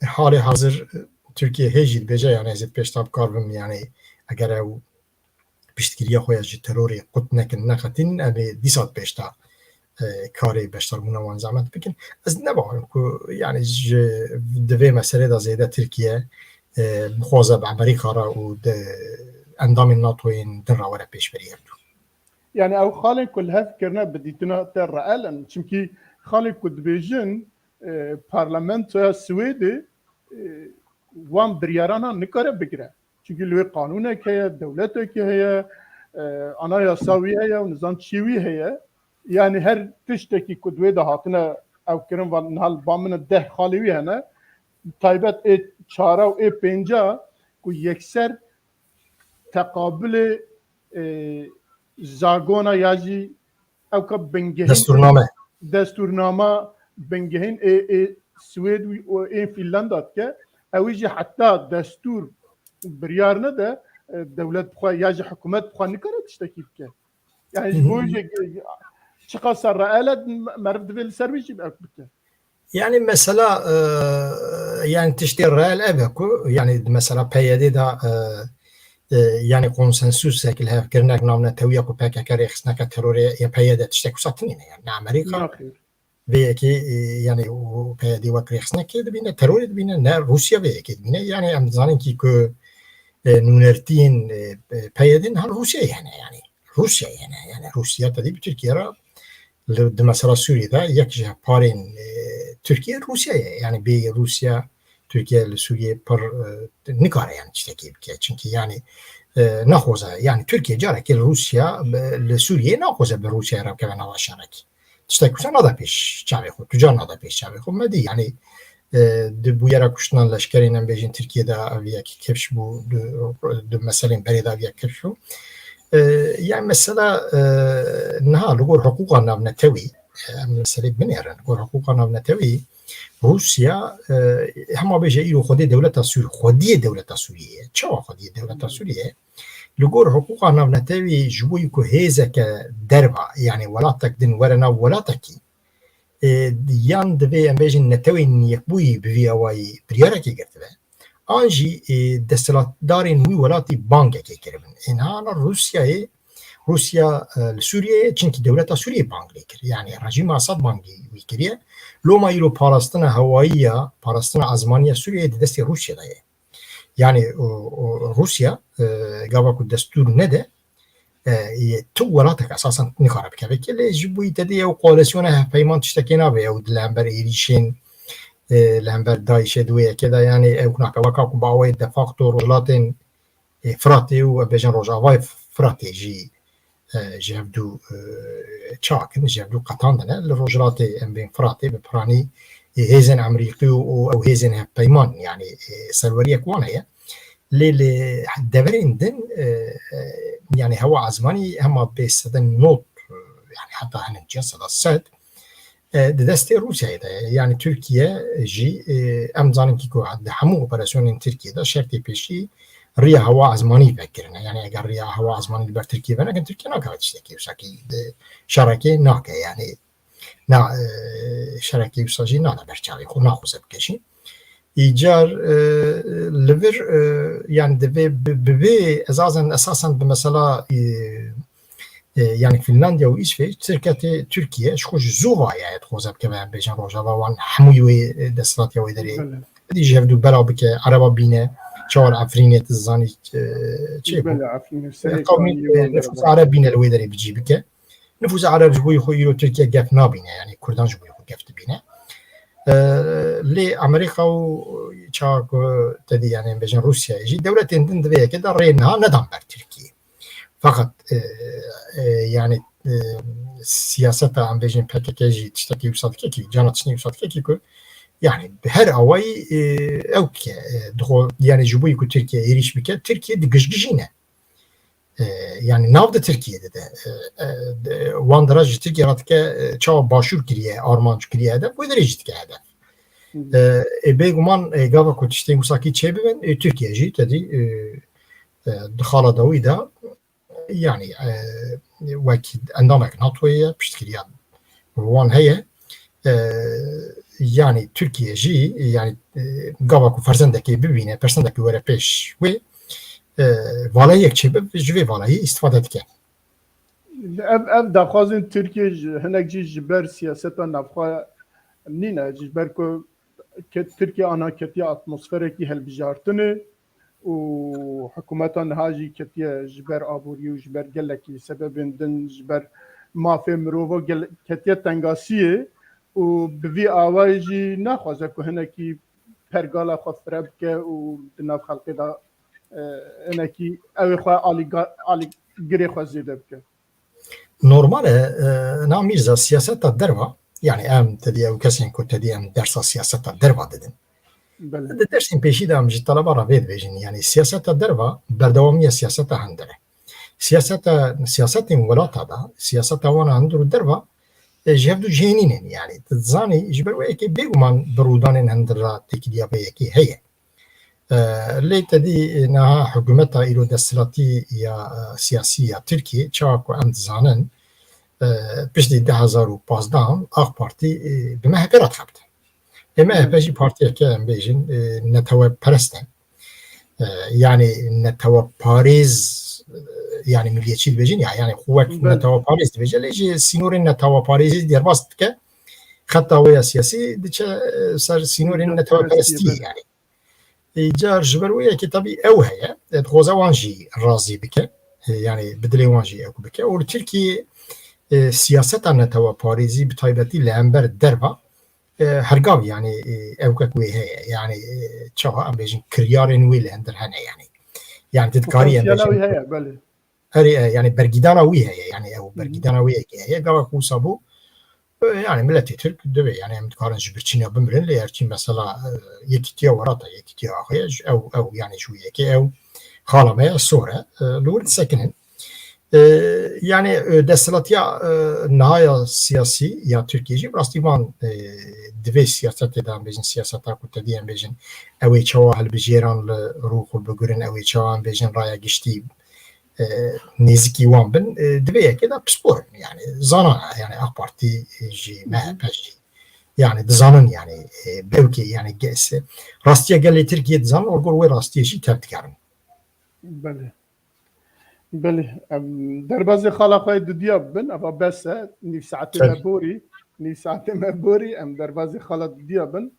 halê hazir, e, Tirkiye hê jî dibêje, yani ez ê pêşta bi kar bim, yani eger ew piştgiriya xwe ya ji terorê qut nekin, neqetînin, em ê dîsa pêşta, e, karê beşdarbûna wan zehmet bikin. Ez ne bawerim ku, yani ji, di vê meselê de zêde Tirkiye, e, bixwaze bi Amerîka re û di endamên NATOyên din re were pêşberî hevdû. Yani ew xalên ku li hev kirine bi dîtina te reel in. Çimkî xalên ku dibêjin, e, parlamentoya Swêdê, e, wan biryarana nikare bigire. Çimkî li wê qanûnek heye, dewletekî heye, e, anayasa wî heye û nizam çî wî heye. Yani her tiştekî ku di wê de hatine ew kirin, va niha li ba min e deh xalê wî hene. Taybet ê çara û ê pênca ku yekser teqabilê, e, jargona ya jî ew ka bingehîn Destûrname. Destûrnama bingehîn ê, ê Swêd û ên Fînlanda dike. Ew jî heta destûr biryar nede, e, dewlet bixwe ya jî hikûmet bixwe nikare tiştekî bike. Yani ji bo Hı hı. jî çiqasa reel e, meriv divê li ser wî jî ew bike. Yani mesela, e, yani tiştê reel ev e ku, yani mesela P Y D de, e, e, yani konsensusek, lihevkirinek navnetewiya ku P K K rêxistineke terorê ya P Y D tiştek wisa tinîne. Yani ne Amerîka Naxêr. vê yekê, e, yani û P Y D wek rêxistinekê dibîne, terorê dibîne, ne Rûsya vê yekê dibîne. Yani em dizanin kî ku, e, nûnertiyên, e, e, P Y D niha li Rûsyayê hene yani. Rûsyayê hene. Yani Rûsya tedî bi Tirkiye re li, di mesela Sûriyê de yek ji hevparên, e, Tirkiye Rûsya ye. Yani bêyî Rûsya, Tirkiye li Sûriyê pir, e, nikare yani tiştekî bike. Çimkî yani, e, naxwaze, yani Tirkiye carekê li Rûsya, bi, li Sûriyê naxwaze bi Rûsyayê re bikeve nava şerekî. Tiştek wisa nade pêş çavê xwe, tu car nade pêş çavê xwe. Me dî, yani, e, di bûyera kuştina leşkerên, em bêjin, Tirkiye de ev yek kifş bû, di, di meselên berê de ev yek kifş bû. E, yani mesela, e, niha li gor hiqûqa navnetewî, em li meselê binêrin. Li gor hiqûqa navneteweyî Rûsya, e, hema bêje îro xwedê dewleta Sûrî, xwediyê dewleta Sûriyê ye. Çawa xwediyê dewleta Sûriyê ye? Li gor hiqûqa navneteweyî ji bo ku hêzeke derva, yanî welatek din were nav welatekî, e, yan divê em bêjin netewên yekbûyî bi vî awayî biryarekê girtibe, an jî, e, desthilatdarên wî welatî bangekê kiribin. Ê niha Rûsyayê, Rûsya, e, li Sûriyeyê, çimkî dewleta Sûriyê bang lê kir. Yanî rejîma Esad bangî wî kiriye. Loma îro parastina hewayî ya, parastina ezmanî ya Sûriyeyê di destê Rûsyê de ye. Yanî, o, o, Rûsya, e, gava ku destûr nede, e, yê tu welatek esasen nikare bikeve ki, lê ji bo te dê ew koalîsyona hevpeyman tiştekê nabe, ew li hember êrîşên, e, li hember DAIŞê di wê yekê de, yanî ew nake weka ku bi awayê de facto rojhilatên, e, Firatê û, em bêjin, rojavayê Firatê jî, e, ji hevdû, e, çakin, ji hevdû qetandine. Li rojhilatê, em bên, Firatê bi piranî, e, hêzên Amerîkî û, û ew hêzên hevpeyman, yanî, e, serweriyek wan heye. Lê li deverên din, e, e, yanî hewa ezmanî hema bê sede nod, e, yanî heta hinek ciya seda sed, e, di destê Rûsyayê de ye. Yanî Tirkiye jî, e, em zanin kî ku di hemû operasyonên Tirkiye de şertê pêşî riya hewa ezmanî vekirine. Yanî eger riya hewa ezmanî li ber Tirkiye venekin, Tirkiye nakeve tiştekî wisa kî di şerekê nake. Yanî na, e, şerekê wisa jî nade ber çavê xwe, naxwaze bike jî. Îcar, e, li vir, e, yanî divê bi, bi vê ezazen esasen bi mesela, e, e, yanî Finlandiya û Îsveç, Tirketê, Tirkiye, ji xwe ji zû vaye, dixwaze bikeve, em bêjin, rojava wan hemû wê, e, desthilatiya wê derê. Belê. Hêdî ji hevdû bela bike, Ereba bîne, çawa li Efrînê tu zanî, e, çê bû. Belê, Efrînê, E, serê qewmî, kanî e, wan nifûsa dereba. Ereb bîne li wê derê bi cî bike. Nifûsa Ereb ji bo xwe îro Tirkiye gef nabîne, yanî Kurdan ji bo xwe gef dibîne. E, lê Amerîka û çawa ku te dî, yanî em bêjin Rûsyayê jî, dewletên din di vê yekê de rê niha nedan ber Tirkiyê. Feqet, e, e, yanî, e, siyaseta, em bêjin, P K K jî tiştekî wisa dike kî, cana tiştekî wisa dike kî ku, yanî bi her awayî, e, ew ke, e, dixwe, yanî ji bo ku Tirkiye êrîş bike, Tirkiye digijgijîne. E, yanî nav di Tirkiyê de de, e, e, de, wan dira ji Tirkiye re dike, e, çawa Başûr kiriye, armanc kiriye hedef, wê derê jî dike hedef. Hı hı. E, e, bêguman, e, gava ku tiştên wisa kî çêbibin, e, Tirkiye jî te dî, e, e, di xala dawî de, yanî, e, wek endamek NATOyê ye, piştgiriya wan heye. E, yanî Tirkiye jî, yanî, e, gava ku ferzendekê bibîne, ferzendekê were pêş wê, e, valeyek çêbib, ji vê valeyê îstifade dike. Ev, ev daxwazên Tirkiye ji, hinek jî ji ber siyaseta navxwe nîne, ji ber ku ke-, Tirkiye ana ketiye atmosferekî hilbijartinê û hikûmeta niha jî ketiye ji ber aboriyê û ji ber gelekî sebebên din, ji ber mafê mirova gel-, ketiye tengasiyê û bi vî awayî jî naxwaze ku hinekî pergala xwe fire bike û di nav xelkê de, e, hinekî ew ê xwe alîga-, alîgirê xwe zêde bike. Normal e, e, na Mîrza, siyaseta derva, yanî em te dî ew kesên ku te dî em dersa siyaseta derva didin. Belê. Di dersên pêşî de em ji teleba re vê dibêjin, yanî siyaseta derva berdewamiya siyaseta hundir e. Siyaseta, siyasetên welata de, siyaseta wana hundir û derva, e, ji hevdû jênîn in, yanî. Tu dizanî, ji ber wê yekê bêguman bi rûdanên hundir re têkiliya vê yekê heye. E, lê te dî, e, niha hikûmeta îro desthilatî ya, e, siyasî ya Tirkiyê, çawa ku em dizanin, e, piştî du hezar û pazdeh AK Partî, e, bi M H P re dixebite. E, M H P jî partiyeke, em bêjin, e, neteweperest e. E, yanî neteweparêz, e, yanî milliyetçî dibêjin ya, yanî xwe wek neteweparêz dibêje, lê jî sînorên neteweparêzî derbas dike. Xeta wê ya siyasî diçe, e, ser sînorên neteweperestiyê, yanî. Îcar ji ber wê yekê tabî ew heye, e, dixwaze wan jî razî bike, e, yanî bi dilê wan jî ew bike. Û li Tirkiyê, e, siyaseta neteweparêzî bi taybetî li hember derva, e, hergav, yanî, e, ewkek wê heye. Yanî, e, çawa em bêjin, kiryarên wê li hundir hene, yanî. Yanî tu dikarî em bêjin. Potansiyela wî heye, belê. Erê, e, yanî bergîdana wî heye, yanî ew Hı hı. bergîdana wê yekê heye. Gava ku wisa bû, e, yanî miletê Tirk divê, yanî em dikarin ji birçîna bimirin, lê her çî mesela, e, yekîtiya werata, yekîtiya axê, ji ew, ew, yanî ji wî yekê ew xala me ye, sor e, e, li wir disekinin. E, yani, e, desthilatiya, e, niha ya siyasî ya Tirkiyê jî bi rastî van, e, di vê siyasetê de, em bêjin siyaseta ku te dî, em bêjin, ew ê çawa hilbijêran li rû xwe bigurin, ew ê çawa, em bêjin, raya giştî, e, nêzikî wan bin, e, di vê yekê de pispor in. Yani, zanan e, yani, AK Partî jî, Hı hı. MHP jî, yani, dizanin, yani, e, bi ewkê, yani, ge-, se-, rastiya gelê Tirkiyê dizanin, li gor wê rastiyê jî tevdigerin. Belê. Belê, em derbazê xala xwe yê duduya bibin, eva bes e, nîv saetê me Tabii. borî, nîv saetê me borî, em derbazê xala duduya bin.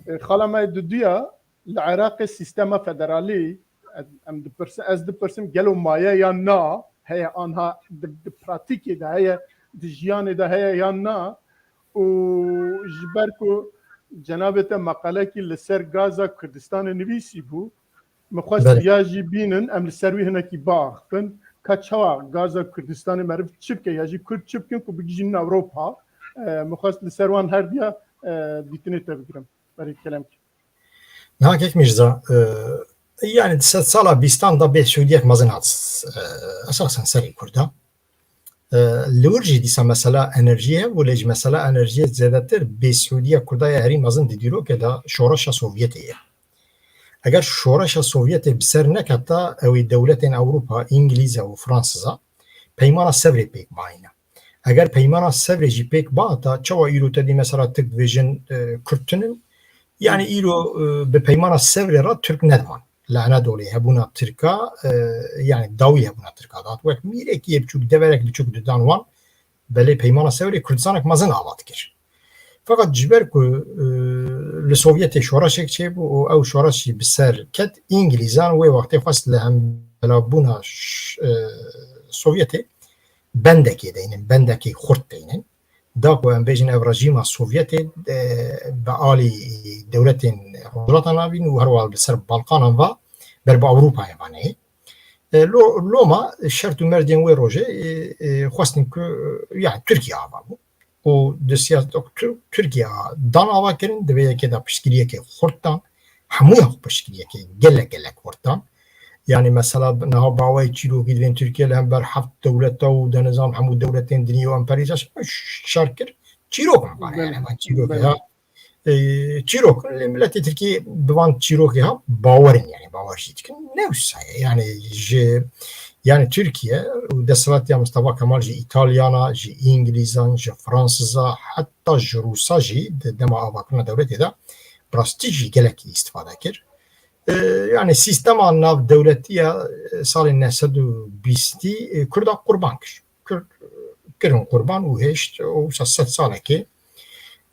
E, xala me yê duduya, li Iraqê sîstema federalî, em, em dipirsin, ez dipirsim, gelo maye yan na, heye anha di, di pratîkê de heye, di jiyanê de heye yan na, û ji ber ku cenabê te meqalekî li ser gaza Kurdistanê nivîsî bû, min xwest Belê. ya jî bînin, em li ser wî hinekî biaxifin, ka çawa gaza Kurdistanê meriv çi bike ya jî Kurd çi bikin ku bigihîjin Ewropa. E, min xwest li ser wan her diya, e, dîtinê te bigirim. Berî kelemkî. Niha kek Mîrza, e, yani di sedsala bîstan de bêsûdiyek mezin hat, e, esasen serê Kurda. E, li wir jî dîsa mesela enerjiyê hebû, lê ji mesela enerjiyê zêdetir bêsûdiya Kurda ya herî mezin di dîrokê de şoreşa Sovyetê ye. Eger şoreşa Sovyetê bi ser neketa, ew ê dewletên Ewropa, Îngilîze û Fransiza, peymana Sevrê pêk bayîne. Eger peymana Sevrê jî pêk bata, çawa îro te dî mesela Tirk dibêjin, e, Kurd tune? Yani îro, e, bi peymana Sevrê re Tirk nediman. Li Enadolê hebûna Tirka, e, yani dawî hebûna Tirka dat. Wek mîrekî yê biçûk, deverek biçûk didan wan, belê peymana Sevrê Kurdistanek mezin ava dikir. Feqet ji ber ku, e, li Sovyetê şoreşek çêbû û ew şoreş jî bi ser ket, Îngilîzan wê wextê xwest li hembelavbûna ş-, e, Sovyetê bendekê deynin, bendekê xurt deynin. Da ku em bêjin ev rejîma Sovyetê, e, bi alî dewletên Rojhilata Navîn û her wiha li ser Balkanan va ber bi Ewropayê va neyê. E, lo-, loma şert û mercên wê rojê, e, e, xwestin ku, e, yani Tirkiye ava bû. Û di siyaseta ku Tir-, Tirkiye dan ava kirin, di vê yekê de piştgiriyekê xurt dan, hemûya xwe piştgiriyekê gelek gelek xurt dan. Yani mesela niha bi awayê çîrokî dibên Tirkiye li hember heft dewleta û de nizam hemû dewletên dinê û emperyalîst şer kir. Çîrok in vana yani. Belê. Van çîrokê Belê. ha, e, çîrok in. Lê miletê Tirkî bi van çîrokê ha bawer in yani, bawer jî dikin. Ne wisa ye. Yani ji, yani Tirkiye û desthilatiya Mustafa Kemal ji Îtalyana, ji Îngilîzan, ji Fransiza, heta ji Rûsa jî di dema avakirina dewletê de bi rastî jî gelekî îstifade kir. E, yani sîstema navdewletî ya, e, salên neh sed û bîstî, e, Kurda qurban kir. Kurd, e, kirin qurban û hêşt û wisa sed salekê,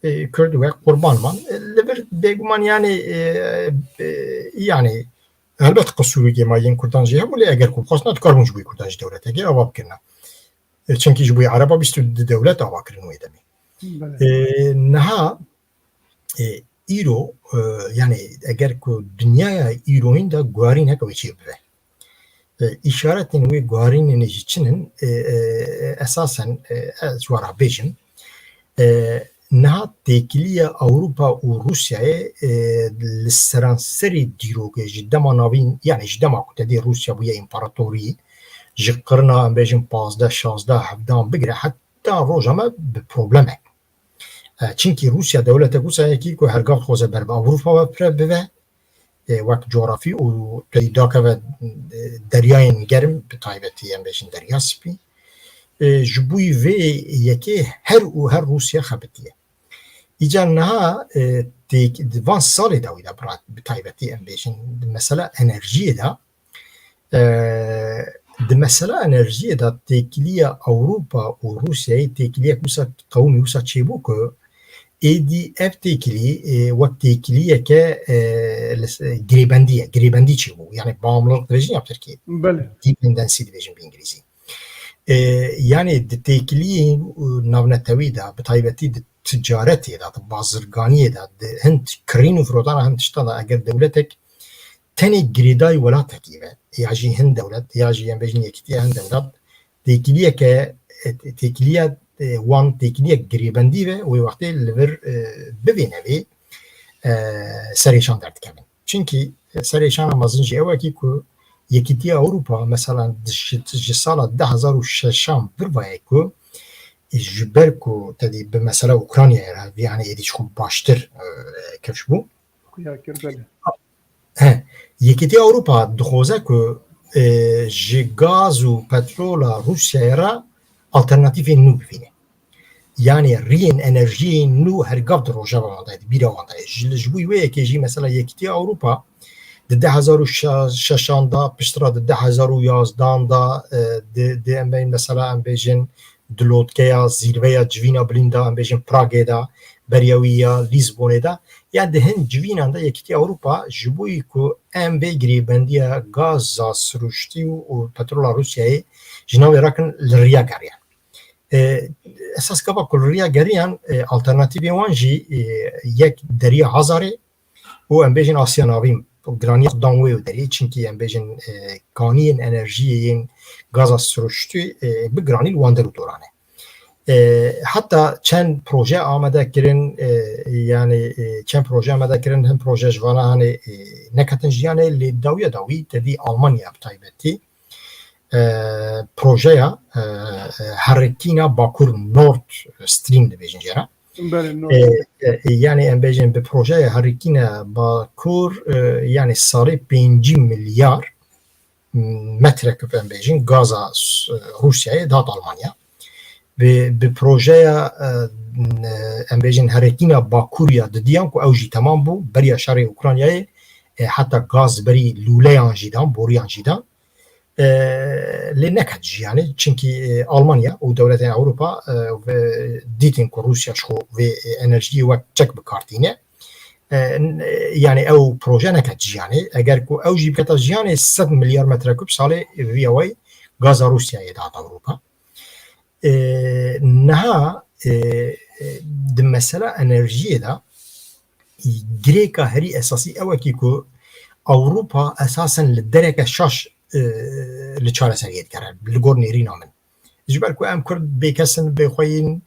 e, Kurd wek qurban man. E, li vir bêguman yani, e, e, yani helbet qisûrîkê ma yên Kurdan jî hebû, lê eger ku bixwastina, dikaribûn ji bo Kurdan jî dewletekê ava bikirina. E, çimkî ji bo Ereba bîst û du dewlet ava kirin wê demê. Belê. E, niha, e, îro, e, yani eger ku dinyaya îroyîn de guharînek wê çê bibe. E, îşaretên wê guharînê jî çi ne? E, e, esasen, e, ez ji we re bêjim, e, niha têkiliya Ewropa û Rûsyayê, e, li seranserê dîrokê ji dema navîn, yani ji dema ku te dî Rûsya bûye împaratorî, ji qirina, em bêjin, pazdeh, şazdeh, hevdehan bigire heta roja me bi problemek. E, çimkî Rûsya dewletek wisa yekî ku her gav dixwaze ber bi Ewropa ve pire bibe, e, wek coğrafî û tey dakeve, e, deryayên germ, bi taybetî em bêjin Derya Spî. E, ji bo vê yekê her û her Rûsya xebitiye. Îcar niha, e, têk-, di van salê dawî de bi ra-, bi taybetî em bêjin di mesela enerjiyê de, e, di mesela enerjiyê de têkiliya Ewropa û Rûsyayê têkiliyek wisa qewimî wisa çêbû ku êdî ev têkilî, e, wek têkiliyeke, e, li s-, girêbendî ye, girêbendî çêbû. Yani bağımlılık dibêjin ya bi tirkî. Belê. Dependency dibêjin bi îngilîzî. E, yani di têkiliyên, e, navnetewî de, bi taybetî di ticaretê de, di bazirganiyê de, di hin kirîn û firotana hin tişta de eger dewletek tenê girêdayî welatekî ve, ya jî hin dewlet, ya jî em bêjin yekîtiya hin dewlet, têkiliyeke, e, têkiliya, e, wan têkiliyek girêbendî ve, wê wextê li vir, e, bivê nevê, e, serêşan derdikevin. Çimkî, e, serêşana mezin jî ew e kî ku Yekîtiya Ewropa, mesela, di şi-, ji sala du hezar û şeşan vir vayê ku, e, ji ber ku te dî bi mesela Ukraynayê re, vî, yanî êdî ji xwe baştir, e, kifş bû. Xuya kir, belê. He, Yekîtiya Ewropa dixwaze ku, e, ji gaz û petrola Rûsyayê re alternatîfên nû bibîne. Yanî riyên enerjiyên nû her gav di rojeva wan de, di bîra wan de. Ji, ji bo wê yekê jî mesela Yekîtiya Ewropa di du hezar û şeşan de, piştre di du hezar û yazdan de, e, di, di em bê-, mesela em bêjin di lotkeya zîrveya civîna bilind de, em bêjin Pragê de, beriya wî ya Lîzbonê de, ya di hin civînan de Yekîtiya Ewropa ji bo ku em vê girêbendiya gaza siruştî û, û petrola Rûsyayê ji navê rakin, li riya geriyan. E, esas gava ku li riya geriyan, e, alternatîfê wan jî, e, yek Deriya Hazarê û em bêjin Asya Navîn, giraniya xwe dan wê û derê, çimkî em bêjin, e, kaniyên enerjiyê yên gaza siruştî, e, bi giranî li wan der û doran e. E, heta çend proje amade kirin, e, yanî, e, çend proje amade kirin, hin proje ji vana hanê, e, neketin jiyanê, lê dawiya dawî te dî Almanya bi taybetî, e, projeya, e, e, herikîna Bakur, Nord Stream dibêjin jê re. Belê, Nord E, Stream. E, e, yanî em bêjin bi projeya herikîna Bakur, e, yanî salê pêncî milyar metrekub, em bêjin, gaza s-, Rûsyayê dihat Almanya. Bi, bi projeya, e, n-, em bêjin, herikîna Bakur ya didiyan ku ew jî temam bû, beriya şerê Ukraynayê, e, heta gaz berî lûleyan jî dan, boriyan jî dan. E, lê neket jiyanê, çimkî, e, Almanya û dewletên Ewropa, e, ve dîtin ku Rûsya ji xwe vê, e, enerjiyê wek çek bi kar tîne. E, n-, e, yanî ew proje neket jiyanê. Eger ku ew jî biketa jiyanê, sed milyar metrekub salê vî awayî gaza Rûsyayê dihata Ewropa. E, niha, e, e, di mesela enerjiyê de girêka herî esasî ew e kî ku Ewropa esasen li dereke şaş, e, li çareseriyê dikere, li gor nêrîna min. Ji ber ku em Kurd bêkes in, bêxwe yîn,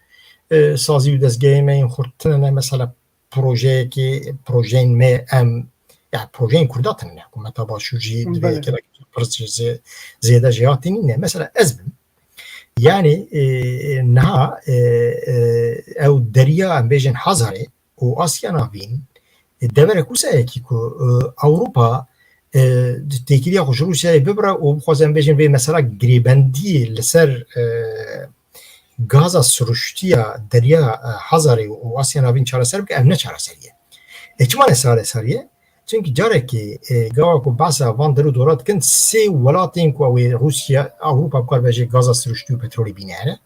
e, sazî û dezgehê me yên xurt tune ne, mesela projeyekê, projeyên me em, ya projeyên Kurda tune ne. Hikûmeta Başûr jî divê Belê. Gelek pirs ji zê-, zêde jêhatî nîne. Mesela ez bim. Yanî, e, e, niha, e, e, ew deriya, em bêjin, Hazarê û Asya Navîn, e, deverek wisa ye kî ku, e, Ewropa, e, têkiliya xwe ji Rûsyayê bibire û bixwaze, em bêjin, vê mesela girêbendiyê li ser, e, gaza siruştiya deriya, e, Hazarê û Asya Navîn çareser bike, ev ne çareserî ye. E, çima ne çareserî ye? Çimkî carekê, e, gava ku behsa van der û dora dikin, sê welatên ku ew ê Rûsya, Ewropa bikaribe jê gaza siruştî û petrolê bîne here.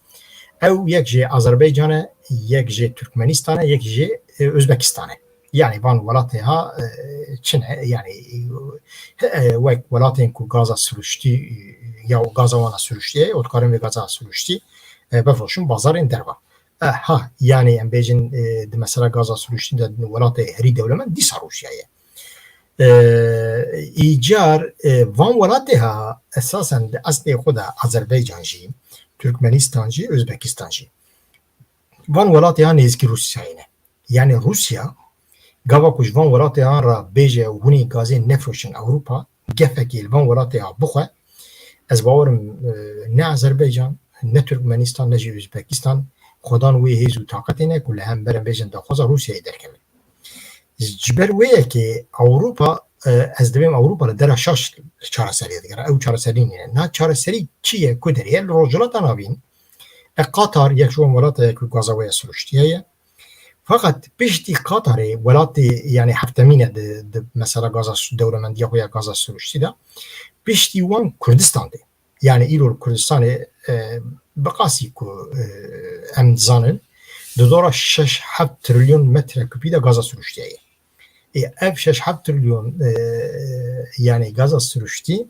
Ew yek jê Azerbaycan e, yek jê Turkmenistan e, yek jê, e, Özbekistan e. Yanî van welatê ha, e, çi ne? Yanî, e, wek welatên ku gaza siruştî, e, ya gaza wana siruştî ye, û dikarin vê gaza siruştî, e, bifroşin bazarên derva. E, ha, yanî em bêjin, e, di mesela gaza siruştî de welatê herî dewlemend dîsa Rûsya ye. E, îcar, e, van welatê ha esasen di eslê xwe de Azerbaycan jî, Turkmenistan jî, Özbekistan jî. Van welatê ha nêzîkî Rûsyayê ne. Yanî Rûsya, gava ku ji van welatê han re bêje hûn ê gazê nefroşin Ewropa, gefekê li van welatê ha bixwe, ez bawer im, e, ne Azerbaycan, ne Turkmenistan, ne jî Özbekistan xwedan wê hêz û taqetê ne ku li hember em bêjin daxwaza Rûsyayê derkevin. Ji ber wê yekê Ewropa, e, ez dibêm Ewropa li dera şaş çareseriyê digere. Ew çareserî nîne. Na çareserî çi ye, ku derê ye? Li Rojhilata Navîn, e, Qatar yek ji wan welata ye ku gaza wê ya siruştiye ye. Feqet piştî Qatarê welatê, yanî heftemîn e di, di mesela gaza su-, dewlemendiya xwe ya gaza siruştî de, piştî wan Kurdistan tê. Yanî îro li Kurdistanê, e, bi qasî ku, e, em dizanin, di dora şeş heft trilyon metrekubî de gaza siruştiye ye. Ê, ev şeş heft trilyon, e, yanî gaza siruştî,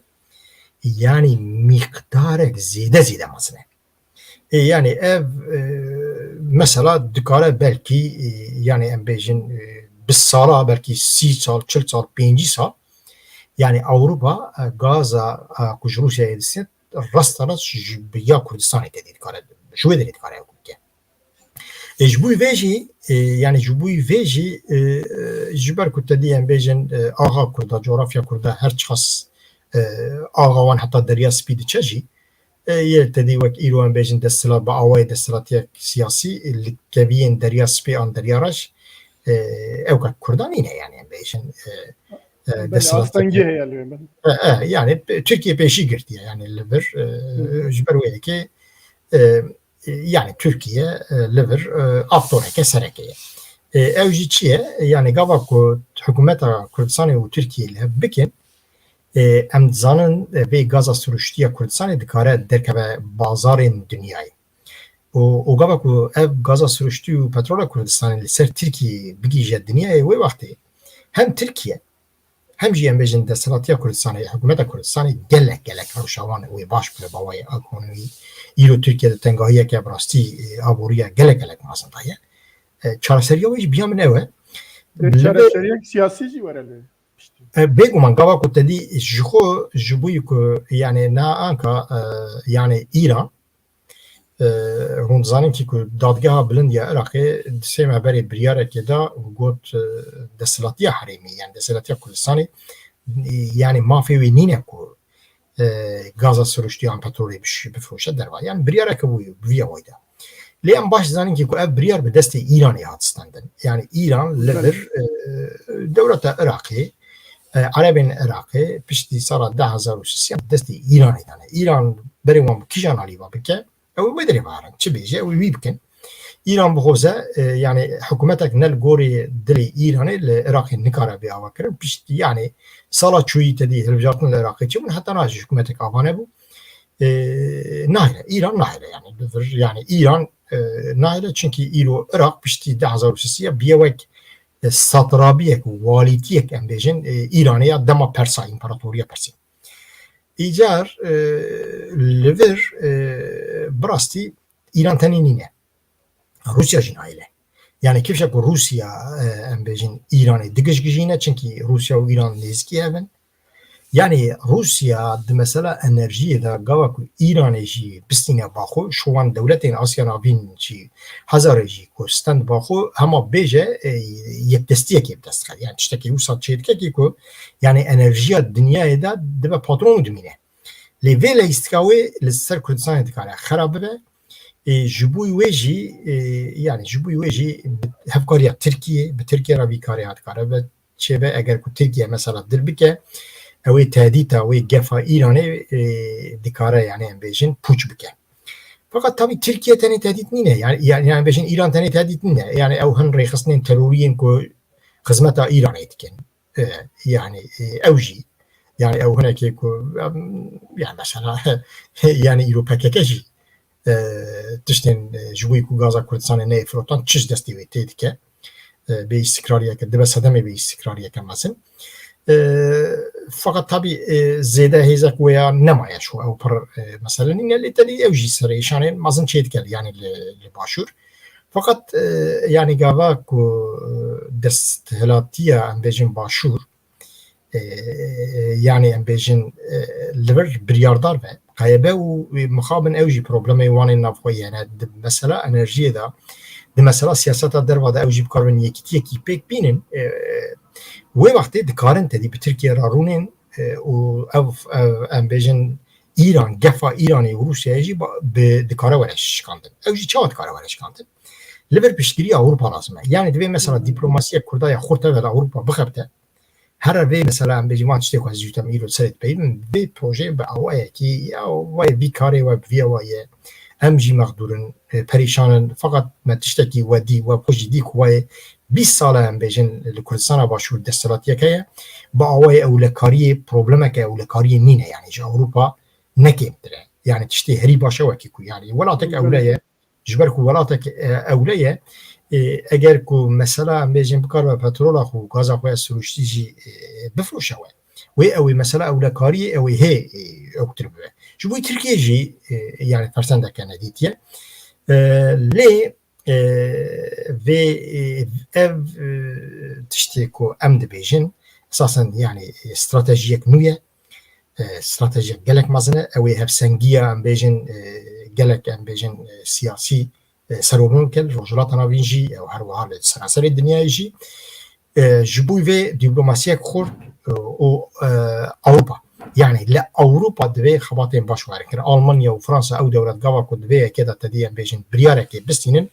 yanî mîqdarek zêde zêde mezin e. Ê, yanî ev, e, mesela dikare belkî, e, yanî em bêjin, e, bi sala, belkî sî sal, çil sal, pêncî sal, yanî Ewropa, e, gaza, e, ku ji Rûsyayê distîne, rasta rast ji bi ya Kurdistanê tedî dikare, ji wê derê dikare ew bike. E, ji bo vê jî, e, yanî ji bo vê jî, e, e, ji ber ku te dî em bêjin, e, axa Kurda, coğrafya Kurda her çiqas e, axa wan heta Derya Spî diçe jî, e, yê tedî wek îro em bêjin desthilat, bi awayê desthilatiyek siyasî, e, li keviyên Derya Spî an Derya Reş, e, ewka Kurdan nîne, yani em bêjin, e, e, Belê, desthilatiyek astengî heye li wê, belê. E, e, yani, pe-, Tirkiye pêşî girtiye, yani li vir, e, Hı hı. ji ber wê yekê, e, e, yani Tirkiye, e, li vir, e, aktoreke sereke ye. E, ew jî çi ye? Yani gava ku hikûmeta Kurdistanê û Tirkiye li hev bikin, e, em dizanin, e, vê gaza siruştî ya Kurdistanê dikare derkeve bazarên dinyayê. Û, û gava ku ev gaza siruştî û petrola Kurdistanê li ser Tirkiyeyê bigihîje dinyayê, wê wextê hem Tirkiye, hem jî em bêjin desthilatiya Kurdistanê, hikûmeta Kurdistanê gelek, gelek rewşa wan wê baş bûye, bi awayê ekonomî. Îro Tirkiye di tengahiyeke bi rastî, e, aboriya gelek, gelek mezin de ye. E, çareseriya wê jî bi ya min ew e. Dê Li çareseriyek siyasî jî were lê. E, bêguman gava ku te dî ji xwe, ji bo ku, yani, na anka, e, yani Îran, e, hûn dizanin kî ku Dadgeha Bilind ya Iraqê di sê meh berê biryarekê da û got, e, desthilatiya herêmî, yani desthilatiya Kurdistanê, e, yani mafê wê nîne ku, e, gaza siruştî an petrolê biş-, bifroşe derva. Yani biryareke bû, bi vî awayî da. Lê em baş dizanin kî ku ev biryar bi destê Îranê hat stendin. Yani Îran li Belê. vir, e, dewleta Iraqê, e, Erebên Iraqê piştî sala du hezar û sêzdeh destê Îranê dane. Îran berê wan bi kîjan alî va bike, ew ê wê derê veherin. Çi bêje, ew ê wî bikin. Îran bixwaze, e, yani hikûmetek ne li gorî dilê Îranê li Iraqê nikare bê ava kirin. Piştî, yani sala çûyî te dî hilbijartin li Iraqê çi bûn, heta niha jî hikûmetek ava nebû. E, nahêle, Îran nahêle, yani li vir, yani Îran, e, nahêle, çunkî îro Iraq piştî du hezar û sêzdeh ya bûye wek, e, satrabiyek, walîtiyek em bêjin, e, Îranê ya dema Persa, împaratoriya Persê. Îcar, e, li vir, e, bi rastî Îran tenê nîne. Rûsya jî nahêle. Yani kifşa ku Rûsya, e, em bêjin Îranê digijgijîne, çunkî Rûsya û Îran nêzikî hev in. Yani Rûsya di mesela enerjiyê de gava ku Îranê jî bistîne ba xwe, ji wan dewletên Asya Navîn jî hezarê jî ku stend ba xwe, hema bêje, e, yekdestiyekê bi dest dixe. Yani tiştekî wisa çêdike kî ku, yani enerjiya dinyayê de dibe patron û dimîne. Lê vê leyîstika wê li ser Kurdistanê dikare xera bibe. E, ji bo wê jî, e, yani ji bo wê jî bi hevkariya Tirkiyê, bi Tirkiye re vî karê ha dikare ve çêbe, eger ku Tirkiye mesela dil bike, ew ê tehdîta wê gefa Îranê, e, dikare, yani em bêjin pûç bike. Fakat tabii Tirkiye tenê tehdît nîne. Yani, yani, yani bêjin Îran tenê tehdît nîne. Yani ew hin rêxistinên teroriyên ku xizmeta Îranê dikin. E, yani, e, ew jî, yani ew hinekê ku, em, yani mesela, yani îro P K K jî, e, tiştên, e, ji bo ku gaza Kurdistanê neyê firotan, çi ji destê wê tê dike. E, bê îstikrariyeke, dibe sedemê bê îstikrariyeke mezin. E, fakat tabii, e, zêde hêzek wê ya nemaye şu, ew pir, e, mesele nîne, lê tenê ew jî serê îşanê mezin çê dike, yani li, li başûr. Fakat, e, yani gava ku, e, desthilatiya em bêjin başûr, e, yani em bêjin, e, li vir biryardar be, qayebe û mixabin ew jî problemê wan ên navxwe ye. Yani di mesela enerjiyê de, di mesela siyaseta derva de ew jî bikaribin yekîtiyekî pêk bînin, e, wê wextê dikarin tedî bi Tirkiye re rûnên, e, û ev, ev, em bêjin Îran, gefa Îranê û Rûsyayê jî ba-, bi, dikare were şikandin. Ew jî çawa dikare were şikandin? Li vir piştgiriya Ewropa lazim e. Yani divê mesela Hı hı. diplomasiyek Kurda ya xurt tevela Ewropa bixebite. Here vê mesela em bêjin van tiştê ku ez jî te îro serê dipeyivim, vê projeyê bi awayekî ya wayê vî karê we bi vî awa ye. Em jî mexdûr in, e, perîşan in. Feqet me tiştekî we dî, we xwe jî dî ku wayê bîst sal e em bêjin li Kurdistana Başûr desthilatiyek heye. Bi awayê ewlekariyê problemeke ewlekariyê nîne, yani ji Ewropa ne kêmtir e. Yani tiştê herî baş e wekî ku, yani welatek ewle ye. Ji ber ku welatek, e, ewle ye, e, eger ku mesela em bêjin bikaribe petrola xwe û gaza xwe ya siruştî jî, e, bifroşe we. Wê ew ê mesela ewlekariyê ew ê hê, e, ewktir bibe. Ji bo Tirkiye jî, e, yani fersendeke nedîtiye. E, lê, e, vê, e, ev, e, tiştê ku em dibêjin, esasen yani, e, stratejiyek nû ye. E, stratejiyek gelek mezin e. Ew ê hevsengiya em bêjin, e, gelek em bêjin, e, siyasî, e, serobûn bike li Rojhilata Navîn jî, ew her wiha li seranserê dinyayê jî. E, ji bo vê dîplomasiyek xurt, e, û, e, Ewropa. Yani li Ewropa divê xebatên baş werin kirin. Almanya û Fransa ew dewlet gava ku divê yekê de tedî em bêjin biryarekê bistînin.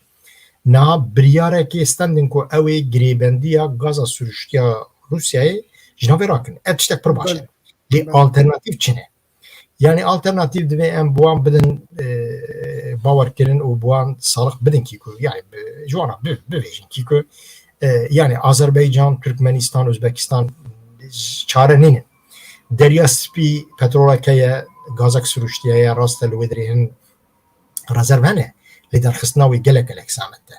Niha biryarekê standin ku ew ê girêbendiya gaza siruştiya Rûsyayê ji navê rakin. Ev tiştek pir baş e. Lê alternatîf çi ne? Yani alternatîf divê em bi wan bidin, e, bawerkirin û bi wan salix bidin kî ku, yani bi, ji wana bi, bivêjin kî ku, e, yani Azerbaycan, Türkmenistan, Özbekistan çare nînin. Derya Spî petroleke ye, gazek siruştiye ye, rast e li wê dirê hin rezerv hene, lê derxistina wê gelek gelek zehmet e.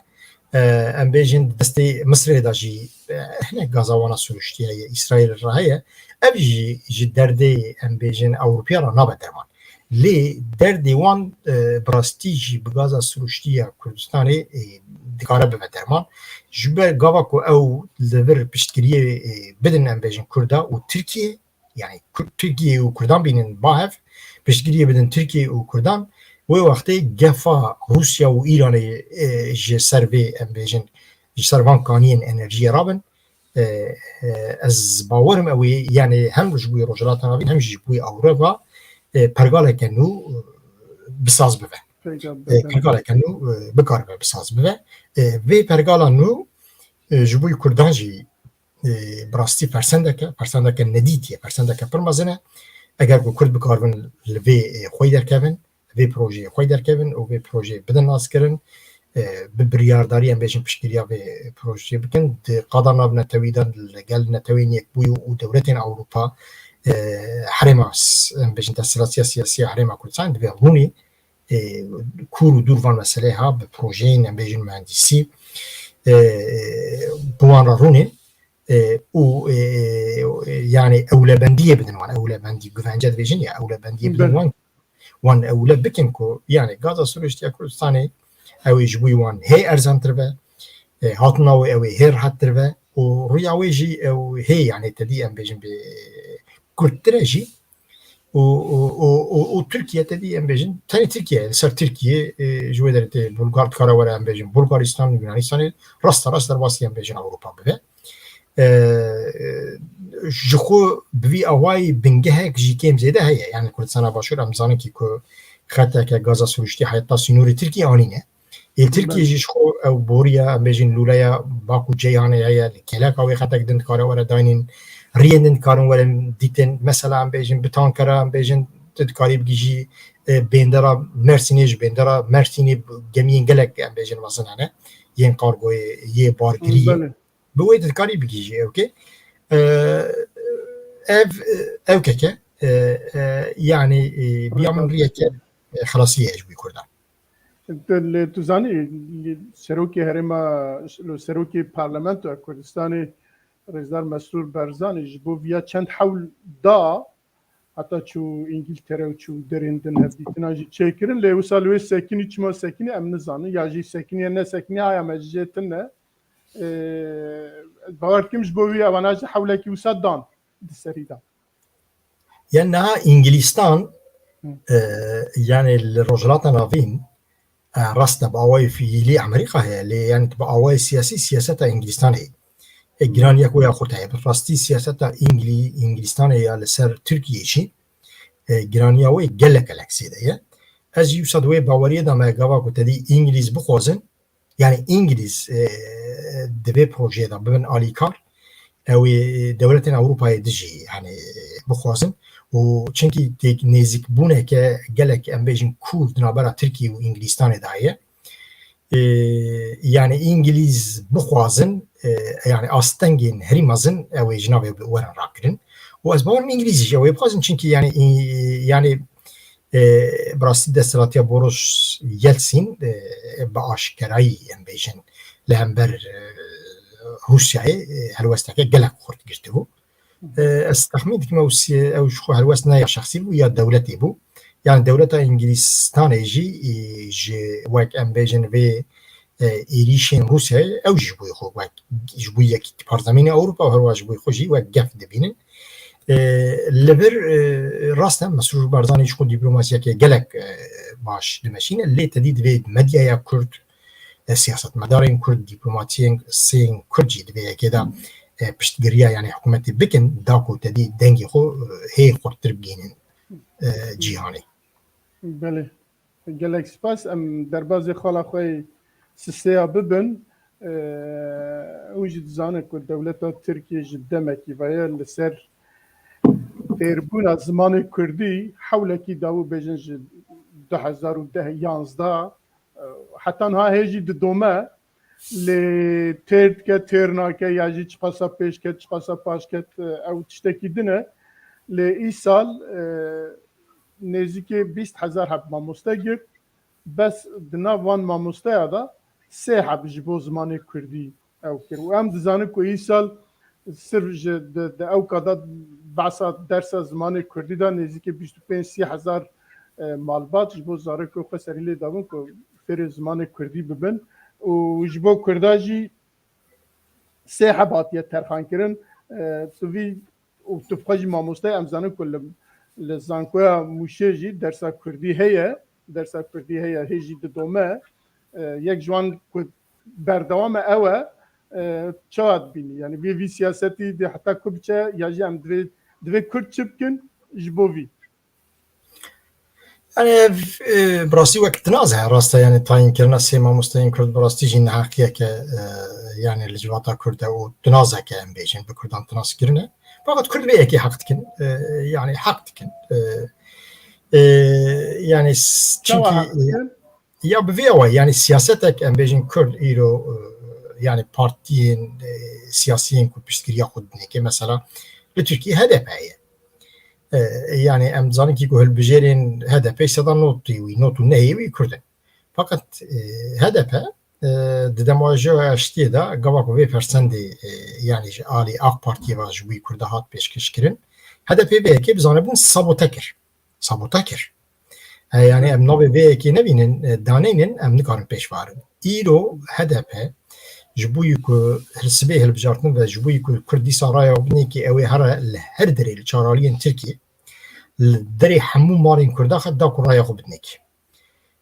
E, em bêjin destê Misirê de jî, e, hinek gaza wana siruştiye ye, Îsraîl re heye. Ev jî ji derdê, em bêjin, Ewropiya re nabe derman. Lê derdê wan, e, bi rastî jî bi gaza siruştiye ya Kurdistanê, e, dikare bibe derman. Ji ber gava ku ew li vir piştgiriyê, e, bidin, em bêjin, Kurda û Tirkiye, yani Kur-, Tirkiye û Kurdan bînin ba hev, piştgiriyê bidin Tirkiye û Kurdan, wê wextê gefa Rûsya û Îranê, e, ji ser vê, em bêjin, ji ser van kaniyên enerjiyê rabin. E, e, ez bawerim ew ê, yani hem ji bo Rojhilata Navîn hem jî ji bo Ewropa, e, pergaleke nû, e, bi saz bibe. Peyda E, bibe. Pergaleke nû, e, bikaribe bi saz bibe. E, vê pergala nû, e, ji bo Kurdan jî e, bi rastî fersendeke, fersendeke nedîtiye, fersendeke pir mezin e. Eger ku Kurd bikaribin li vê, e, xwey derkevin, vê projeyê xwey derkevin û vê projeyê bidin naskirin, e, bi biryardarî em bêjin piştgiriya vê projeyê bikin, di qada navnetewî de li gel Netewên Yekbûyî û dewletên Ewropa, e, herêma s-, em bêjin desthilatiya siyasî ya Herêma Kurdistanê divê rûnê, e, kûr û dûr van meseleyê ha, bi projeyên, em bêjin, mühendîsî, e, e, bi wan re rûnên, e, û, e, e, yani ewlebendiyê bidin wan, ewlebendî, güvence dibêjin ya, ewlebendiyê bidin Belê. wan, wan ewle bikin ku, yani, gaza siruştiya Kurdistanê ew ê ji bo wan hê erzantir be, e, hatina wê ew ê hê rehettir be û rûya wê jî ew hê, yani, tedî em bêjin bi kurttir e jî, û, û, û, û, û Tirkiye, te dî em bêjin, tenê Tirkiye, li ser Tirkiye, e, ji wê derê tê Bulgar, dikare were em bêjin Bulgaristanê, Yunanistanê, rasta rast derbasî em bêjin Ewropa bibe. E, e, ji xwe bi vî awayî bingehek jî kêm zêde heye. Yani Kurdistana Başûr em zanin kî ku xeteke gaza siruştî heta sînorê Tirkiye anîne. Ê Tirkiye jî ji xwe ew boriya, em bêjin lûleya Bak û Ceyhanê heye, li kêleka wê xetek din dikare were daynin, riyên din dikarin werin dîtin. Mesela em bêjin bi tankera, em bêjin tu dikarî bigihîjî, e, bêndera Mersînê, ji bêndera Mersînê gemiyên gelek, em bêjin, mezin hene, yên kargoyê, yê bargiriyê. Belê. Bi wê tu dikarî bigihîjî ewkê. E, ev, e, ewkek e. E, e, yani, e, biya min riyeke, e, xelasî ye ji bo Kurdan. Lê tu zanî, serokê herêma, serokê parlamentoya Kurdistanê, Rêzdar Mesrûr Barzanî ji bo viya çend hewl da, heta çû Îngiltere û çû derên din hevdîtina jî çêkirin. Lê wisa li wê sekinî, çima sekinî em nizanin, ya jî sekinî ya nesekinî, haya me ji jê tune. Ee, ez bawer dikim ji bo wî evana jî hewlekî wisa dan di serî de. Ya niha Îngilîstan, Hı. e, yani li Rojhilata Navîn, e, rast e, bi awayê fiîlî Amerîka heye, lê yani bi awayê siyasî siyaseta Îngilîstanê heye. E, Hı. Giraniya ku ya xurt heye. Bi rastî siyaseta Îngilî-, Îngilîstanê ya li ser Tirkiyê jî, e, giraniya wê gelek gelek zêde ye. Ez jî wisa di wê baweriyê de me gava ku tedî Îngilîz bixwazin, yani Îngilîz, e, di vê projeyê de bibin alîkar, ew ê dewletên Ewropayê dijî, hani, bixwazin û çinkî têk nêzîkbûneke gelek, em bêjin, kûr di navbera Tirkiye û Îngilîstanê de heye. E, yani Îngilîz bixwazin, e, yani astengên herî mezin ew ê ji navê werin rakirin. Û ez bawerim Îngilîz jî ew ê bixwazin, çinkî yani, e, yani E, bi rastî desthilatiya Boris Yeltsin, e, bi aşkerayî, em bêjin, li hember, e, Rûsyayê, e, helwesteke gelek xurt girtibû. E, ez texmîn dikim ew sî-, ew ji xwe helwest ne ya şexsî bû ya dewletê bû. Yani dewleta Îngilîstanê jî, e, ji wek em bêjin vê e, êrîşên Rûsyayê ew jî ji bo xwe wek, ji bo Yekîtiya Parzemînê Ewropa û herwiha ji bo xwe jî wek gef dibînin. E, li vir, e, rast e, Mesrûr Barzanî ji xwe dîplomasiyeke gelek, e, baş dimeşîne, lê tedî divê medyaya Kurd, e, siyasetmedarên Kurd, dîplomatiyên sên Kurd jî di vê yekê de, e, piştgiriya, yani hikûmetê bikin, da ku te dî dengê xwe, e, hê xurttir bigihînin, e, cîhanê. Belê. Gelek spas. Em derbazê xala xwe yê sisêya bibin. E, hûn jî dizanin ku dewleta Tirkiyê ji demekî ve ye li ser fêrbûna zimanê kurdî, hewlekî dawî bêjin ji du hezar û deh yanzdeh, e, heta niha hê jî didome. Lê têr dike, têr nake, ya jî çiqasa pêş ket, çiqasa paş ket, e, ew tiştekî din e. Lê îsal, e, nêzîkê bîst hezar heb mamoste girt. Bes di nav van mamosteya de sê heb ji bo zimanê kurdî ew kir. Û em dizanin ku îsal sirf ji di, di ewka de behsa dersa zimanê kurdî de nêzîkê bîst û pênc sî hezar, e, malbat ji bo zarokê xwe serî lê dabin ku fêrê zimanê kurdî bibin. Û ji bo kurda jî sê heb hatiye terxankirin. E, tu vî û tu bi xwe jî mamoste ye, em zanin ku li, li zankoya Mûşê jî dersa kurdî heye, dersa kurdî heye, hê jî didome. E, yek ji wan ku berdewam e ew e, e, çawa dibînî? Yani vê, vî siyasetî dê heta ku biçe, ya jî em divê, divê kurd çi bikin ji bo vî? Yani, e, bi rastî wek tinaz e, rast e, yani tayînkirina sê mamosteyên kurd bi rastî jî neheqiyeke, e, yani li civata kurd e û tinazeke em bêjin bi kurdan tinaz kirine. Fakat kurd vê yekê heq dikin, e, yani heq dikin. E, e, yani s-, çawa çünkü, heq e, dikin? Ya bi vê awayî, yani siyasetek em bêjin kurd îro, e, yani partiyên, e, siyasiyên ku piştgiriya xwe didinê ke mesela li Tirkiyê H D P ye. E, yani em dizanin kî ku hilbijêrên H D P sed û nod wî, nod û nehê wî kurd in. Fakat, e, H D P, e, di demajeya aştiyê de gava ku vê persendê, e, yani ji alî AK Partiyê ve ji wî kurda hat pêşkêş kirin. H D P vê yekê bizanibûn sabote kir. Sabote kir. E, yani em navê vê yekê nebînin, e, daneynin, em nikarin pêş verin. Îro H D P ji bo yî ku hil-, sibê hilbijartin ve ji bo yî ku kurd dîsa raya xwe bidinê ki ew ê here li her derê li çaraliyên Tirkiyê, li derê hemû malên kurda xwe da ku raya xwe bidinê ki.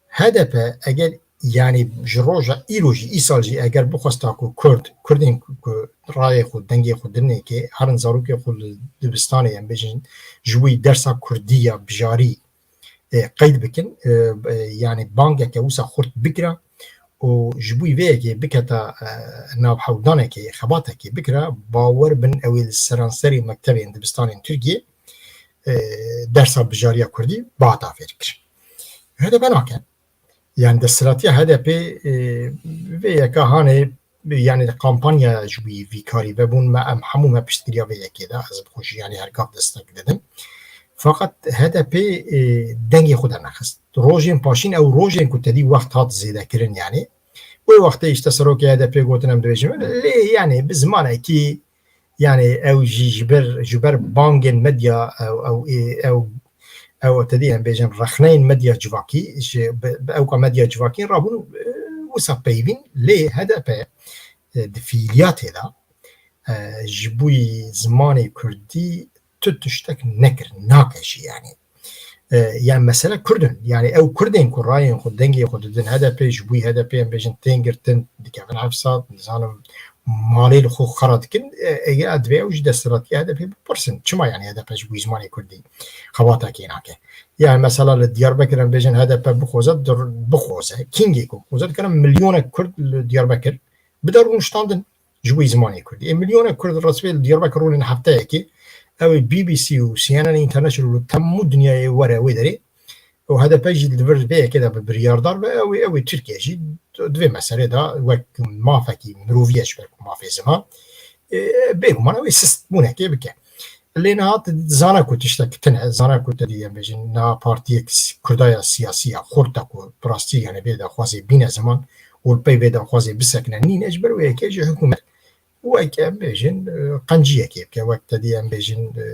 H D P eger, yani ji roja îro jî, îsal jî eger bixwesta ku kurd, kurdên ku, ku rayê xwe, dengê xwe dinê ki herin zarokê xwe li dibistanê, em bêjin ji wî dersa kurdî ya bijarî, e, qeyd bikin, e, e, yani bangeke wisa xurt bikira û ji bo vê yekê biketa, e, nav hewldanekê, xebatekê bikira, bawer bin ew ê li seranserê mektebên dibistanên Tirkiyê, e, dersa bijariya kurdî bihata fêrkirin. H D P nake. Yani desthilatiya H D P, e, vê yeka hanê, yani kampanya ji wî vî karî vebûn, me em hemû me piştgiriya vê yekê de, ez bi xwe jî yani her gav destek didim. Fakat H D P, e, dengê xwe dernexist. Rojên paşîn ew rojên ku te dî wext hat zêdekirin yani. Wê wextê işte serokê H D P gotin em dibêjin, lê yani bi zimanekî, yani ew jî ji ber, ji ber bangên medya, ew, ew, ê, ew, ew te dî em bêjin rexneyên medya civakî, ji bi, bi ewka medya civakî rabûn, e, wisa peyvîn lê H D P, e, di fiîliyatê de, e, ji bo yî zimanê kurdî tu tiştek nekir, nake jî yani. E, yani mesele Kurd in. Yani ew Kurdên ku rayên xwe, dengê xwe didin H D P, ji bo yî H D P em bêjin tên girtin, dikevin hepsa, nizanim malê li xwe xera dikin. E, e, ya divê ew ji desthilatiya H D P bipirsin. Çima yani H D P ji bo yî zimanê Kurdî xebatekê nake? Yani mesela li Diyarbekir em bêjin H D P bixwaze, dir-, bixwaze, kîngê ku bixwaze, dikare milyonek Kurd li Diyarbekir bide rûniştandin ji bo zimanê Kurdî. Ê milyonek Kurd resmê li Diyarbekir rûnin hefteyekê, ew ê B B C û C N N International û temû dinyayê were wê derê. Û H D P jî li vir vê yekê de bi biryardar be, ew ê, ew ê Tirkiye jî di vê meselê de wek mafekî mirovî ye ji ber ku mafê ziman, e, bêguman ew ê sistbûnekê bike. Lê niha tu zana ku tiştek tune, zana ku te dî em bêjin niha partiyek s-, Kurda ya siyasî ya xurt e ku bi rastî yani vê daxwazê bîne ziman û li pey vê daxwazê bisekine nîne, ji ber wê yekê jî hikûmet wek em bêjin, e, qenciyekê bike, wek te dî em bêjin, e,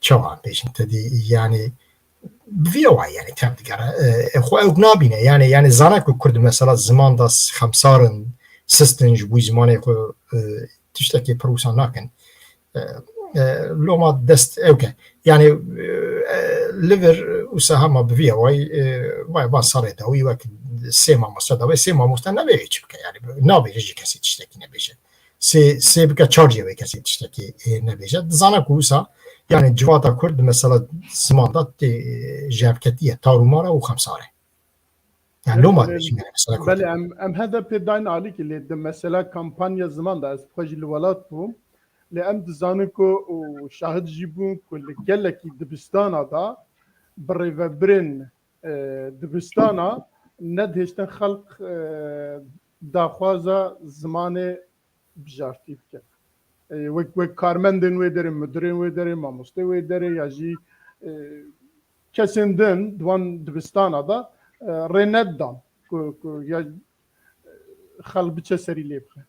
çawa em bêjin, te dî yani bi vî awayî yani tev digere. E, e, xwe ew nabîne yani, yani zana ku Kurd mesela ziman da s-, xemsar in, sist in, ji bo zimanê xwe, e, tiştekê pir wisa nakin. E, e, loma dest ew ke. Yani, e, e, li vir wisa hema bi vî awayî, e, vay van serê dawî wek sê mamoste dawê, sê mamoste nabê çi bike yani. Nabêje jî kesê tiştekî nebêje. sê, sê bike çar jê wê kesê tiştekê, e, nebêje. Dizane ku wisa, yani civata Kurd di mesela ziman de tê, e, jevketiye, tarûmar e û xemsar e. Yani loma dibêjim yani mesela Kurd. Belê, em, em H D P dayn alîkî lê di mesela kampanya ziman de ez xwe jî li welat bûm. Lê em dizanin ku û şahid jî bûn ku li gelekî dibistana de bi rêvebirên, e, dibistana nedihêştin xelk, e, daxwaza zimanê bijartî bike. E, wek, wek karmendên wê derê, mudirên wê derê, mamostê wê derê ya jî, e, kesên din di wan dibistana de, e, rê nedidan ku, ku ya, e, xelk biçe serî lê bixe.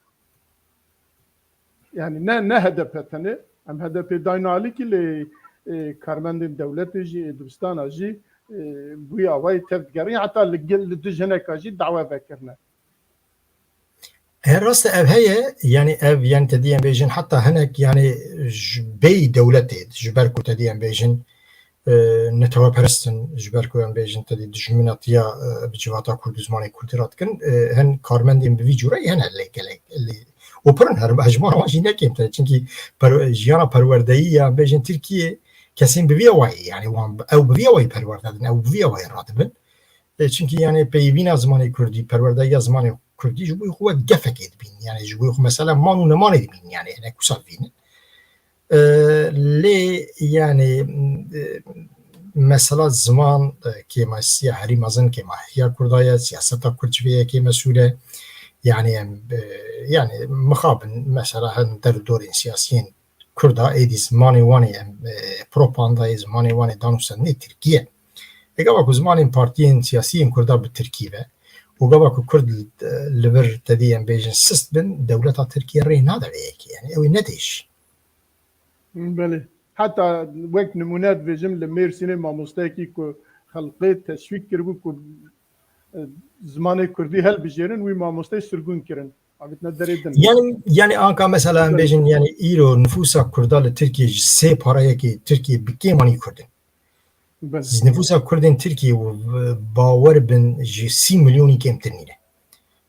Yani ne, ne H D P tenê, em H D P dayna alîkî lê, e, karmendên dewletê jî, ê dibistana jî, e, bi wî awayî tev digerin. Heta li gel, li dij hineka jî dawa vekirine. Her rast e, ev heye, yani ev, yani te dî em bêjin, heta hinek yani ji bêyî dewletê, ji ber ku te dî em bêjin, e, neteweperest in, ji ber ku em bêjin te dî dijminatiya, e, bi civata Kurd û zimanê Kurdî re dikin, e, hin karmendên bi vî cûreyî hene lê gelek, lê û pir in, her, hejmara wan jî ne kêmtir e, çimkî per-, jiyana perwerdeyî ya em bêjin Tirkiyê kesên bi vî awayî, yani wan, ew bi vî awayî perwerde din, ew bi vî awayî radibin. E, çimkî yani peyvîna zimanê Kurdî, perwerdeyiya zimanê Kurdî ji bo xwe wek gefekê dibînin. Yani ji bo xwe mesela man û nemanê dibînin, yani hinek wisa dibînin. E, lê yani, e, mesela ziman, e, kêmasiya herî mezin kêmasiya Kurda ye, siyaseta Kurd ji vê yekê mesûl e. Yani em, e, yani mixabin mesela hin der û dorên siyasiyên Kurda êdî zimanê wan ê em, e, propagandayê, zimanê wan ê danûstandinê Tirkî ye. E, gava ku zimanên partiyên siyasî yên Kurda bi Tirkî ve û gava ku Kurd li, li vir te dî em bêjin sist bin, dewleta Tirkiyê rê nade vê yekê. Yani ew ê nedêş. Belê. Heta wek nimûne dibêjim li Mêrsînê mamosteyekî ku xelqê teşwîk kiribû ku, e, zimanê Kurdî helbijêrin, wî mamosteyê sirgûn kirin. Avêtine derê din. Yani, yani anka mesela em bêjin, yani îro nifûsa Kurda li Tirkiyê ji sê parayekê Tirkiyê bi kêmanî Kurd in. Belê. Nifûsa Kurdên Tirkiyê û bawer bin ji sî milyonî kêmtir nîne.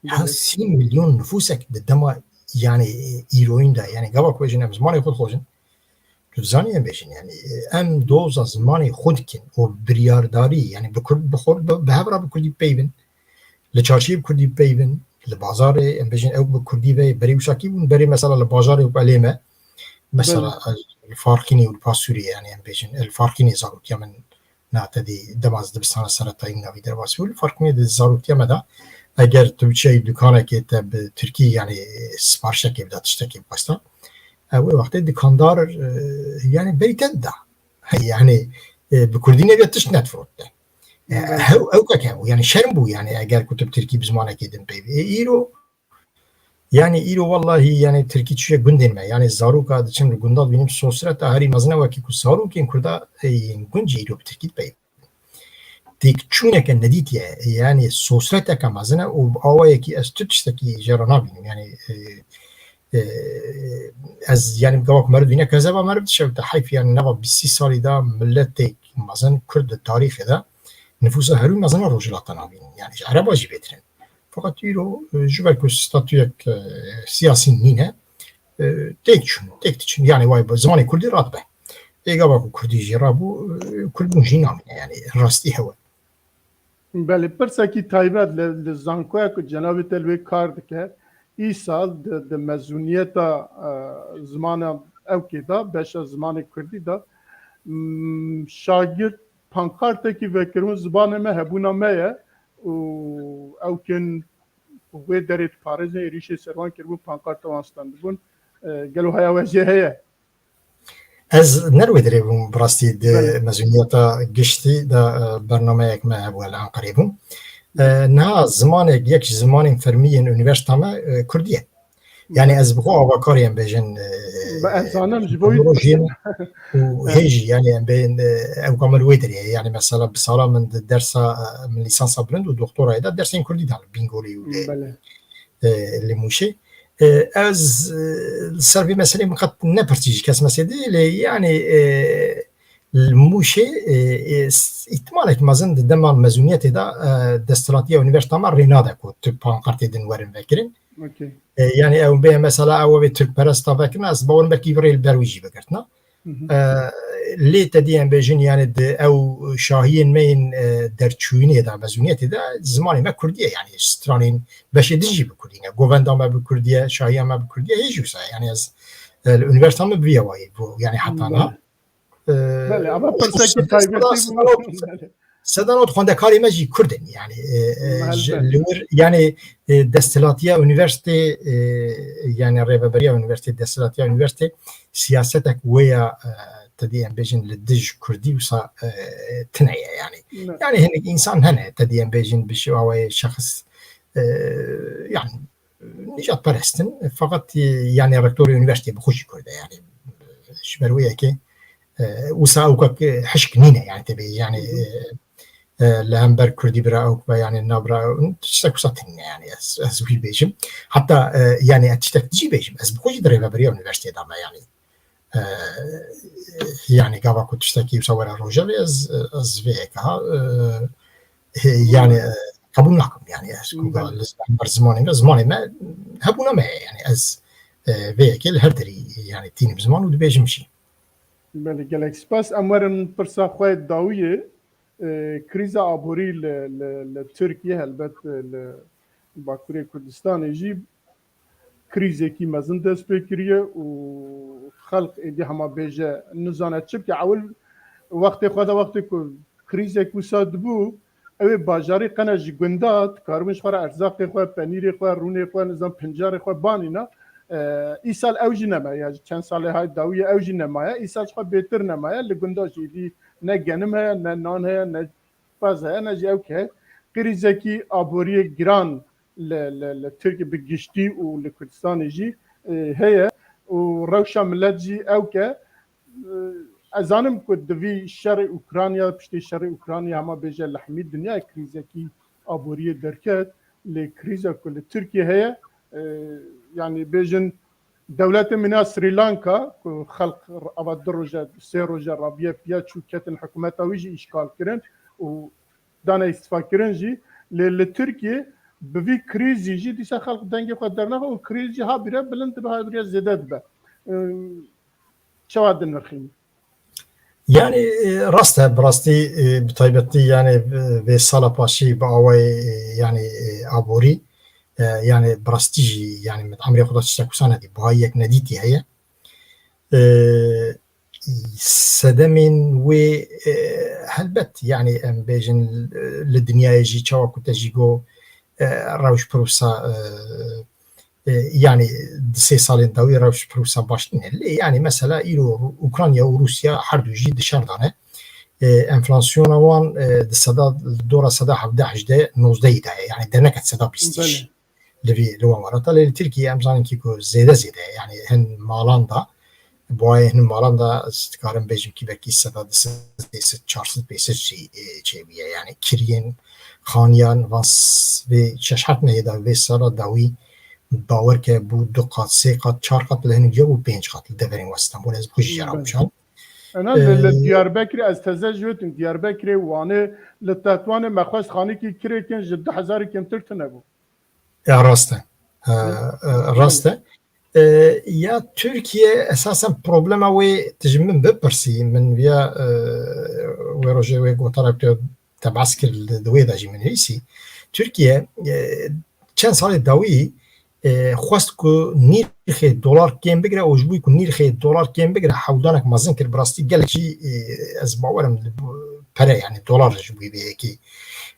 Ha, belê, sî milyon nifûsek di dema yani îroyîn de, yani gava ku bêjin em zimanê xwe dixwazin, tu dizanî em bêjin, yani em doza zimanê xwe dikin û biryardarî, yani bi Kurd, bi xwe, bi, bi hev re bi Kurdî peyvin, li çarşiyê bi Kurdî peyvin, li bazarê em bêjin ew bi Kurdî ve berê wisa kî bûn, berê mesela li bajarê wek elê me, mesela, belê, li Farqînê û li Pasûrê, yani em bêjin, li Farqînê zarotiya min na te dî dema ez dibistana seretayî navî derbasî bû. Li Farqînê di zarotiya me de eger tu biçeyî dukanekê te bi Tirkî, yani siparişekê bida tiştekê bixwesta, e, wê wextê dikandar, e, yani berî te dida. Yani, e, bi Kurdî nebiya tişt nedifirot te. E, belê, hew, ew keke bû, yani şerm bû, yani eger ku tu bi Tirkî bi zimanekê din peyvî. E, îro, yani îro wellahî, yani Tirkî çûye gundên me. Yani zaroka diçin li gunda dibînim sosreta herî mezin e wekî ku zarokên Kurda, e, yên gund jî îro bi Tirkî dipeyvin. Têkçûneke nedîtiye, yani sosreteke mezin e û bi awayekî ez tu tiştekî jê re nabînim. Yani, e, e, ez, yani gava ku meriv dibîne kezeba meriv dişewite heyf, yani nava bîst sî salî de miletê mezin Kurd di tarîxê de nifûsa herî mezin a Rojhilata Navîn, yani ji Ereba jî bêtir in. Feqet îro, e, ji ber ku statuyek, e, siyasî nîne, e, têk çûn, têk diçin. Yani way bi zimanê Kurdî radibe. Ê gava ku Kurdî jî rabû, e, Kurdbûn jî namîne, yani rastî hewe. Belê, pirsekî taybet li, li zankoya ku cenabê te li wê kar dike, îsal di, di mezûniyeta, e, zimana ewkê de, beşa zimanê Kurdî de, m, şagird pankartekî vekiribûn, zimanê me hebûna me ye û ew kên ku wê derê diparêzin, êrîşê ser wan kiribû, pankarta wan standibûn. E, gelo heya we jê heye? Ez ne li wê derê bûm, bi rastî di, belê, mezûniyeta giştî de, e, bernameyek me hebû, li Enqerê bûm. E, niha zimanek, yek ji zimanên fermî yên unîversîta me, e, Kurdî ye. Yani ez bi xwe avakarî em bêjin, e, Be, ez zanim ji bo wî teknolojiyê me û hê jî, yani em bên, e, ew kamil wê derê ye. Yani mesela bi sala min di dersa, e, min lîsansa bilind û doktorayê de dersên Kurdî dan li Bîngolî û li, belê, e, li Mûşê. E, ez, e, li ser vê meselê min qet nepirsî ji kes mesê dê, lê yani, e, li Mûşê, e, e, s-, îhtimalek mezin di dema mezûniyetê de, e, desthilatiya unîversîta me rê nade ku tu pankartê din werin vekirin. E, yani ew bê mesela ew vê Tirkperest tavekirina, ez bawerim belkî vê rê li ber wî jî bigirtina. E, lê te dî em bêjin, yani di ew şahiyên me yên, e, derçûyînê de, mezûniyetê de zimanê me Kurdî ye, yani stranên beşê din jî bi Kurdî ne. Govenda me bi Kurdî ye, şahiya me bi Kurdî ye, hê jî wisa ye. Yani ez, e, li unîversîta me bi vî awayî bû, yani heta niha. Belê. E, Belê, ama pirsekî taybetî bû. Sedana û xwendekarê me jî Kurd in, yani, e, e, ji, li wir, yani, e, desthilatiya unîversîtê, e, yani rêveberiya unîversîtê, desthilatiya unîversîtê siyasetek wê ya, e, te dî em bêjin li dij Kurdî wisa, e, tine ye, yani. Yani hinek însan hene, te dî em bêjin bi şi-, awayê şexs, e, yani, nijadperest in, feqet, e, yani rektorê unîversîtê bi xwe jî Kurd e, yani, ji ber wê yekê, e, wisa ewkek, e, hişk nîne, yani, tê bê, yani, e, e, li hember Kurdî bira ewk be, yani, nabira, tiştek wisa tune, yani, ez, ez wî bêjim. Heta, e, yani, ez tiştek jî bêjim, ez bi xwe jî di rêveberiya unîversîtê de me, yani, e, yani, gava ku tiştekî wisa were rojevê, ez, ez vê yekê ha, e, e, yani, e, qebûl nakim, yani, ez ku ga-, li hember zimanê me, zimanê me hebûna me ye, yani, ez, e, vê yekê li her derî, yani, tînim ziman û dibêjim jî. Belê, gelek spas. Em werin pirsa xwe dawiyê. E, krîza aborî li, li, li Tirkiye, helbet, e, li Bakurê Kurdistanê jî krîzekî mezin dest pê kiriye û xelq êdî hema bêje nizane çi bike. Ewil wextê xwe de, wextê ku krîzek wisa dibû, ew ê bajarî qene ji gunda dikaribin ji xwe re erzaqê xwe, penîrê xwe, rûnê xwe, nizam pincarê xwe banîna. E, îsal ew jî nemaye, ya ji çend salê hay dawiyê ew jî nemaye. Îsal ji xwe bêtir nemaye. Li gunda jî êdî ne genim heye, ne nan heye, ne pez heye, ne jî ewk heye. Krîzekî aboriyê giran li, li, li Tirkiye bi giştî û li Kurdistanê jî, e, heye û rewşa milet jî ewk e. E, ez zanim ku di vî şerê Ukrayna, piştî şerê Ukrayna hema bêje li hemî dinyayê krîzekî aboriyê derket, lê krîza ku li Tirkiye heye, e, yani bêjin dewletê min ya Sri Lanka, ku xelq ava du roje, sê roje rabiye piya çû ketin hikûmeta wî jî îşgal kirin û dane îstifakirin jî, lê li Tirkiye bi vî krîzî jî dîsa xelq dengê xwe dernaxe û krîz jî habire bilind dibe, habire zêde dibe. E, çawa dinirxînî? Yani, e, rast e, bi rastî, e, bi taybetî, yani, e, vê sala paşî bi awayê, e, yani, e, aborî, e, yani, bi rastî jî, yani, min emrê xwe de tiştek wisa nedî, buhayiyek nedîtî heye. E, sedemên wê, e, helbet, yani, em bêjin, e, li dinyayê jî çawa ku te jî got, e, rewş pir wisa, e, E, yani di sê salên dawî rewş pir wisa baş nîne. Lê yani mesela îro Ru-, Ukrayna û Rûsya her du jî di şer de ne. E, enflasyona wan, e, di seda, dora seda hevdeh hejdeh nozdehî de ye. Yani derneket seda bîst jî. Belê. Li vî, li wan werata. Lê li Tirkiye em zanin kî ku zêde zêde ye. Yani hin malan da, bi wayê hin malan da ez dikarim bêjim kî belkî seda du sed, sê sed, çar sed, pênc sed jî, e, çêbûye. Yani kiriyên, xaniyan, van s-, vê şeş heft mehê de, vê sala dawî bawer ke bû du qat, sê qat, çar qat, li hinek ciya bû pênc qat li deverên we Stenbolê, ez bi xwe jî jê re Belê. Ena Ee, li, li Diyarbekirê, ez teze jî wê tim, Diyarbekirê, Wanê, li Tetwanê me xwest xanîkî kirêkin ji du hezarî kêmtir tune bû. Ya rast e. Ee, Hı. e, rast e. Ee, ya Tirkiye esasen problema wê tu ji min bipirsî, min viya, e, wê rojê wê gotara te, te behs kir, li, di wê de jî min nivîsî. Tirkiye, e, çend salê dawî, e, xwest ku nirxê dolar kêm bigire û ji bo ku nirxê dolar kêm bigire, hewldanek mezin kir, bi rastî gelek jî, e, ez bawerim li bo-, pere, yani dolar ji bo vê yekê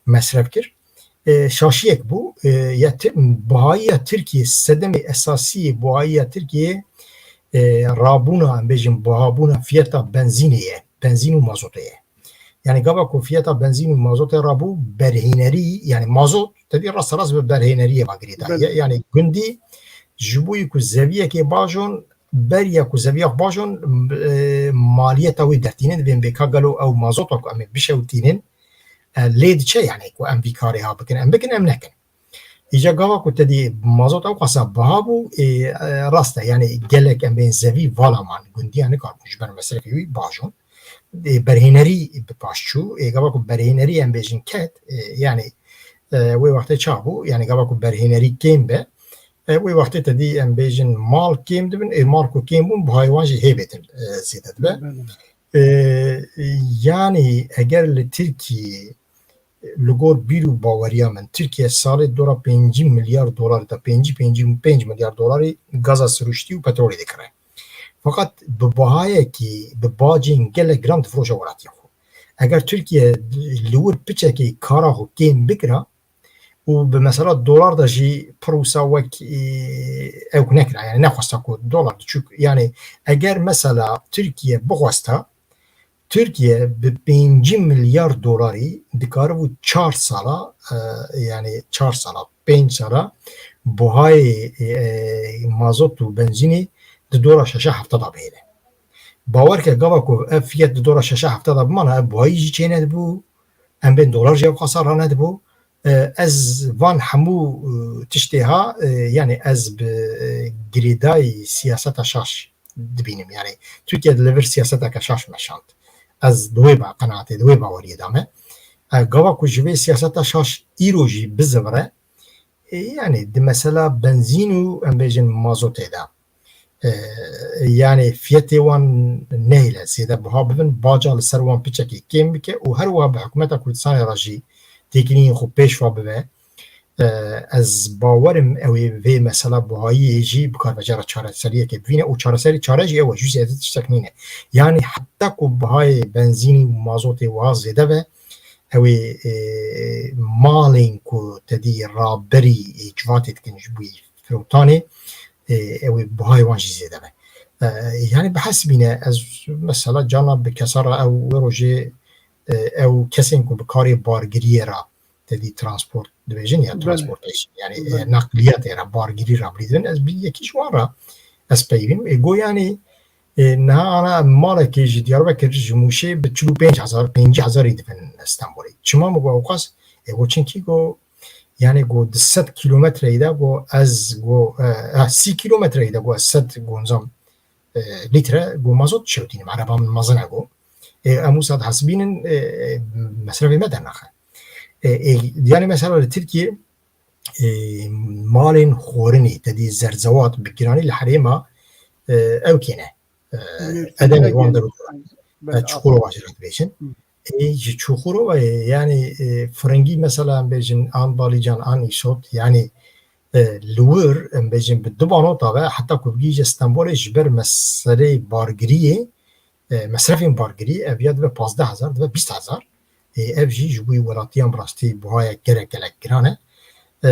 mesref kir. E, şaşiyek bû. E, ya Tir-, buhayiya Tirkiye, sedemê esasî yê buhayiya Tirkiye, e, rabûna, em bêjin, buhabûna fiyata benzînê ye, benzîn û mazotê ye. Yani gava ku fiyata benzîn û mazotê rabû, berhênerî, yani mazot, tevî rasterast bi berhêneriyê ve girêdayî ye. Belê. Yani gundî ji bo ku zeviyekê bajon, beriya ku zeviya xwe bajon, e, maliyeta wê dertînin, divên bê ka gelo ew mazota ku em ê bişewtînin, e, lê diçe, yani ku em vî karê ha bikin, em bikin, em nekin. Îca gava ku te dî mazot ew qasa biha bû, ê, e, rast e, yani gelek em bên zevî vala man, gundiya nikarbûn ji ber mesrefê wî bajon. Ê, berhênerî bi paş çû, ê, gava ku berhênerî em bêjin ket, ê, yani, e, wê wextê ça bû, yani gava ku berhênerî kêm be, E, wê wextê te dî em bêjin mal kêm dibin, ê mal ku kêm bûn, bihayê wan jî hê bêtir, e, zêde dibe. E, yanî eger li Tirkiyê li gor bîr û baweriya min, Tirkiye salê dora pêncî milyar dolarî de, pêncî, pêncî û pênc milyar dolarî gaza siruştî û petrolê dikire. Feqet bi bahayekî, bi bacên gelek giran difiroşe welatiya xwe. Eger Tirkiye li wir piçekê kara xwe kêm bikira û bi mesela dolar de jî pir wisa wek, e, ew nekira, yani nexwesta ku dolar diçûk, yani eger mesela Tirkiye bixwesta, Tirkiye bi pêncî milyar dolarî dikaribû çar sala, e, yani çar sala, pênc sala buhayê, e, mazot û benzînê di dora şeşa hefta de bihêle. Bawer ke gava ku ev fiyet di dora şeşa hefta de bimana, ev buhayî jî çênedibû, em bên dolar jî ew qasa ranedibû. E, ez van hemû, e, tiştê ha, e, yani ez bi, e, girêdayî siyaseta şaş dibînim. Yani Tirkiye li vir siyaseteke şaş meşand. Ez di wê ba-, qenaatê, di wê baweriyê de me. E, gava ku ji vê siyaseta şaş îro jî bizivire, e, yani di mesela benzîn û em bêjin mazotê de, e, yani fiyetê wan nehêle zêde biha bibin, baca li ser wan piçekê kêm bike û her wiha bi hikûmeta Kurdistanê re jî têkiliyên xwe pêş ve bibe. E, ez bawerim ew ê vê mesela buhayiyê jî bikar ve cara çareseriyekê bivîne û çareserî çare jî ew e, jû zêde tiştek nîne. Yani heta ku buhayê benzînî û mazotê wiha zêde be, ew ê, e, malên ku te dî raberî, e, civatê dikin ji bo firotanê, e, ew ê buhayê wan jî zêde be. E, yani bi hesibîne ez mesela carna bi kesa re ew wê rojê, e, ew kesên ku bi karê bargiriyê re te dî transport dibêjin ya Belê. Transportation, yani, e, Belê. Naqliyatê re, bargirî re bilî dibin, ez bi yekî ji wan re ez peyivîm. E, go yani, e, niha ana malekê ji Diyarbekir, ji Mûşê bi çil û pênc hezar, pêncî hezarî dibin Stenbolê. Çima min go ewqas? E, go çinkî go, yani go di sed kîlometreyê de go ez go, e, e, sî kîlometreyê de go ez sed go nizam, e, lître go mazot şewtînim. Ereba min mezin e go. E, em wisa dihesibînin, e, mesrefê me dernaxe. E, e, yani mesela li Tirkiye, e, malên xwarinê, te dî zerzewat bi giranî li herêma, e, ew kêne. E, Edenê wan der û dora. E, Çukurova jî re dibêjin. Hı. E, ji Çukurovayê, yani, e, firingî mesela em bêjin an Balîcan, an Îsot, yani, e, li wir, em bêjin bi du banota ve, heta ku bigihîje Stenbolê ji ber meseleyê bargiriyê, e, mesrefên bargirî, ev ya dibe pazdeh hezar, dibe bîst hezar. E, ev jî ji bo welatiyan bi rastî buhayek gelek gelek giran e. E,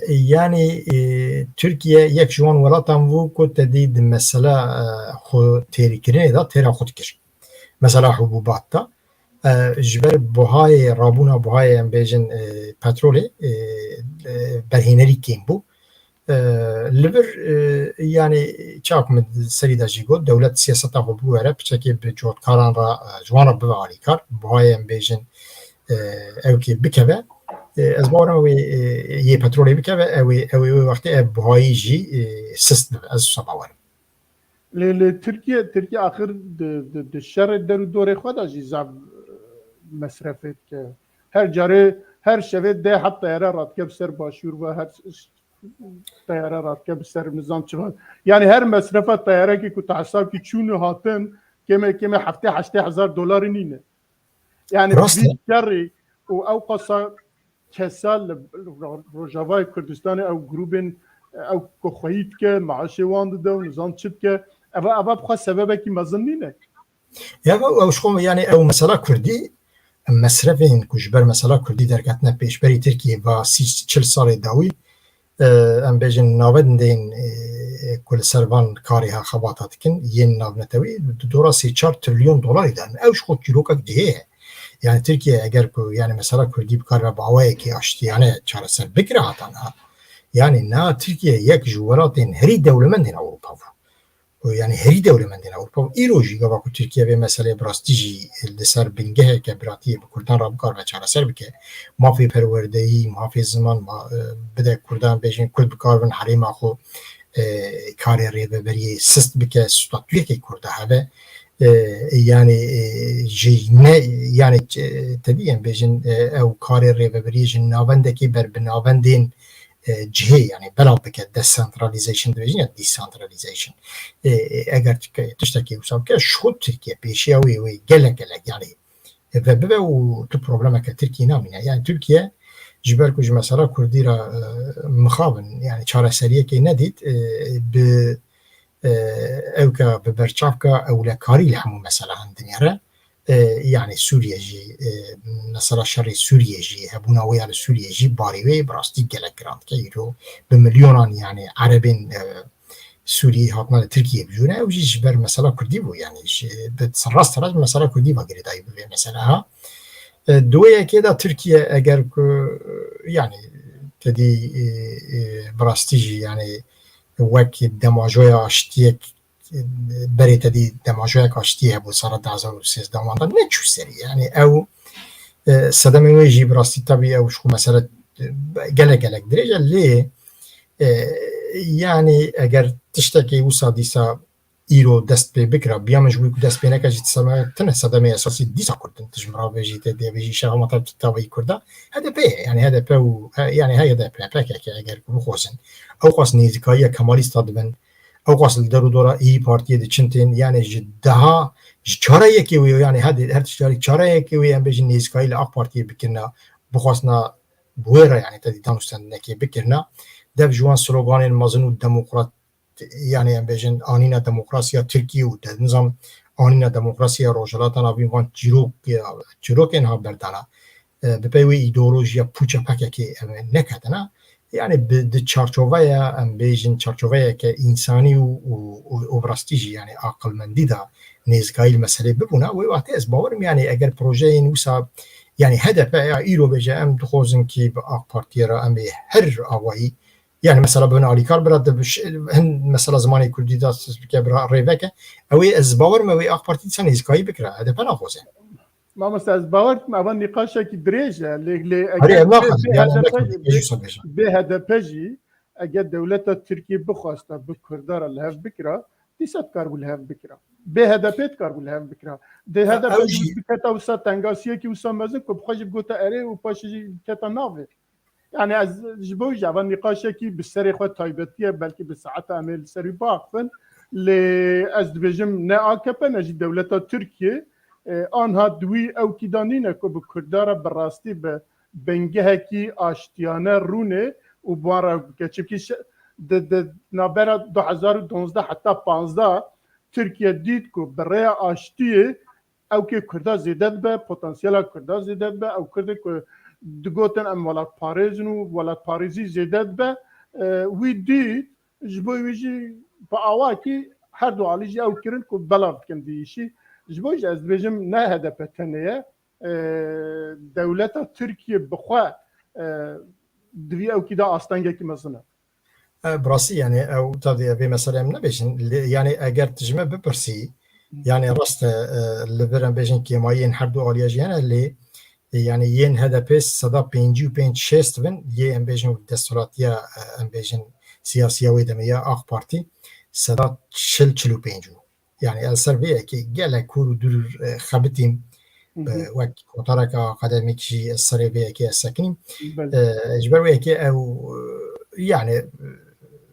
yani, e, Tirkiye yek ji wan welatan bû ku te dî di mesela, e, xwe têrîkirinê de têra xwe dikir. Mesela hubûbat de, e, ji ber buhayê, rabûna buhayê em bêjin, e, petrolê, e, e, berhênerî kêm bû. E, li vir, e, yani çak min serî de jî got, dewlet siyaseta xwe biwere, piçekê bi cotkaran re, e, ji wan re bibe alîkar, buhayê em bêjin, e, ew kê bikeve. E, ez bawerim ew ê, e, yê petrolê bikeve, ew ê, ew ê wê wextê ev buhayî jî, e, sist bibe. Ez wisa bawerim. Lê li Tirkiye, Tirkiye axir di, di, di şerê der û dorê xwe de jî zaf, e, mesrefê dike. Her carê, her şevê deh heb teyare radike bi ser başûr ve her ş-, teyare radike bi ser nizam çi ve. Yani her mesrefa teyarekê ku te hesab kî çûn û hatin, kême kême heftê heştê hezar dolarî nîne. Yani Rast e. Vî şerî û ew qasa kesa li Ro-, Rojavayê Kurdistanê ew grûbên, ew ku xweyî dike, maaşê wan dide û nizam çi dike, eva, eva bi xwe sebebekî mezin nîne. Ya ev, ew ji xwe, yani ew mesela Kurdî, mesrefên ku ji ber mesela Kurdî derketine pêşberî Tirkiyê va sî çil salê dawî, e, em bêjin navendên, e, ku li ser van karê ha xebata dikin, yên navnetewî, di dora sê çar trilyon dolarî de ne. Ew ji xwe çîrokek cihê ye. Yani Tirkiye eger ku, yani mesela Kurdî bikaribe bi awayekî aştiyane çareser bikire hatan ha, yani na Tirkiye yek ji welatên herî dewlemendên Ewropa bû. Û yani herî dewlemendên Ewropa û îro jî gava ku Tirkiye vê meseleyê bi rastî jî li ser bingeheke biratiyê bi Kurdan re bikaribe çareser bike, mafê perwerdeyî, mafê ziman, ma-, e, bide Kurdan, bêjin Kurd bikaribin herêma xwe, e, karê rêveberiyê sist bike, statuyekê Kurda hebe. E, yani, e, ji ne, yani, e, tevî em bêjin, e, ew karê rêveberiyê ji navendekê ber bi navendên e, cihê, yani belav bike, decentralization dibêjin ya decentralization. E, e, eger tike-, tiştekî wisa bike, ji xwe Tirkiye pêşiya wê, wê gelek gelek, yani, e, ve bibe û tu problemeke Tirkiye namîne. Yani Tirkiye ji ber ku ji mesela Kurdî re, e, mixabin, yani çareseriyekê nedît, e, bi, e, ewka bi berçavka ewlekarî li hemû meselehan dinêre. E, yani Sûriye jî, e, mesela şerê Sûriye jî, hebûna wê ya li Sûriye jî barê wê bi rastî gelek giran dike. Îro bi milyonan yani Erebên, e, Sûriyê hatine li Tirkiye bijûne, ew jî ji ber mesela Kurdî bû, yani ji, bi rast rast mesela Kurdî ve girêdayî bi vê mesela ha. E, di wê yekê de Tirkiye eger ku, yani, te dî, e, e, bi rastî jî, yani, wek demajoya aştiyek, e, berê te dî demajoyek aştiyê hebû sala du hezar û sêzdeh wan de neçû serî. Yani, ew, e, sedemên wê jî bi rastî tabî ew ji xwe mesele, e, gelek gelek dirêj e, lê, e, yani, eger tiştekê wisa dîsa îro dest pê bikira, biya min ji bo ku dest pê neke jî, ti sedeme tine, sedemê esasî dîsa Kurd in. Tu ji min re bêjî, tê dê bêjî şexa me te tavayî Kurda, H D P ye. Yani H D P û, he, yani H D P, P K K eger ku bixwazin, ew qas nêzîkayiya Kemalîsta dibin, ew qas li der û dora Îyî Partiyê diçin tên, yani ji daha, ji çara yekê wê, yani hadi her tiştarî çara yekê wê, em bêjin nêzîkayî li AK Partiyê bikirina, bixwastina bi wê re, yani te dî danûstendinekê bikirina, dev ji wan sloganên mezin û demokrat, yani em bêjin anîna demokrasiya Tirkiye û de nizam anîna demokrasiya Rojhilata Navîn van çîrok, çîrokên ha berdana, e, bi pey wê îdeolojiya pûça P K K ev neketine. Yani bi, di çarçoveya, em bêjin çarçoveyeke însanî û, û, û, û bi rastî jî yani aqilmendî de nêzîkayî li meselê bibûna, wê wextê ez bawerim yani eger projeyên wisa yani H D P ya îro bêje em dixwazin kî bi AK Partiyê re em ê her awayî Yani mesela bin alîkar bira de biş-, hin mesela zimanê kurdî de bike bira rêveke. Ew ê ez bawer me wê AK Partî dîsa nêzîkayî bikira. H D P naxwaze. Mamoste, ez bawer dikim eva nîqaşekî dirêj e. Lê, lê Herê eger ev bê, naxwaze. Bê Yani ev H D P, naxwaze. Bê, Bê jî wisa bêje. Bê H D P jî eger dewleta Tirkiyê bixwasta bi Kurda re li hev bikira, dîsa dikaribû li hev bikira. Bê H D P dikaribû li hev bikira. Dê H D P Ew jî jî biketa wisa tengasiyekî wisa mezin ku bi xwe jî bigota erê û paşê jî biketa navê. Yani ez ji bo jî eva nîqaşekî bi serê xwe taybetî ye, belkî bi saeta em ê li ser wî biaxivin. Lê ez dibêjim ne A K P ne jî dewleta Tirkiye, e, anha di wî ewkî de nîne ku bi Kurda re bi rastî bi bingehekî aştiyane rûnê û bi wan re bike. Çimkî şe-, di, di navbera du hezar û duwazdeh heta panzdeh Tirkiye dît ku bi rêya aştiyê ewkê Kurda zêde dibe, potansiyela Kurda zêde dibe, ew Kurdê ku digotin em welatparêz in û welatparêzî zêde dibe, e, wî dît, ji bo wî jî bi awakî her du alî jî ew kirin ku belav bikin di îşî. Ji bo jî ez dibêjim ne H D P tenê ye, e, dewleta Tirkiye bi xwe, e, di vî ewkî de astengekî mezin e. E, bi rastî, yani, ew, tabii, vê meselê em nebêjin. Lê, yani, eger tu ji me bipirsî, yani, rast e, e, li vir em bêjin kêmayiyên her du aliya jî hene, lê, e, yani, yên H D P seda pêncî û pênc şêst bin, yê em bêjin desthilatîya, e, em bêjin siyasiya wê demê ya AK Partî, seda çil, çil û pênc bû. Yani, ez ser vê yekê gelek kûr û dûr, e, xebitîm, Hı e, hı. Wek kotareke akademîk jî ez serê vê yekê ez sekinîm. Belê. E, ji ber wê yekê ew, e, yani, e,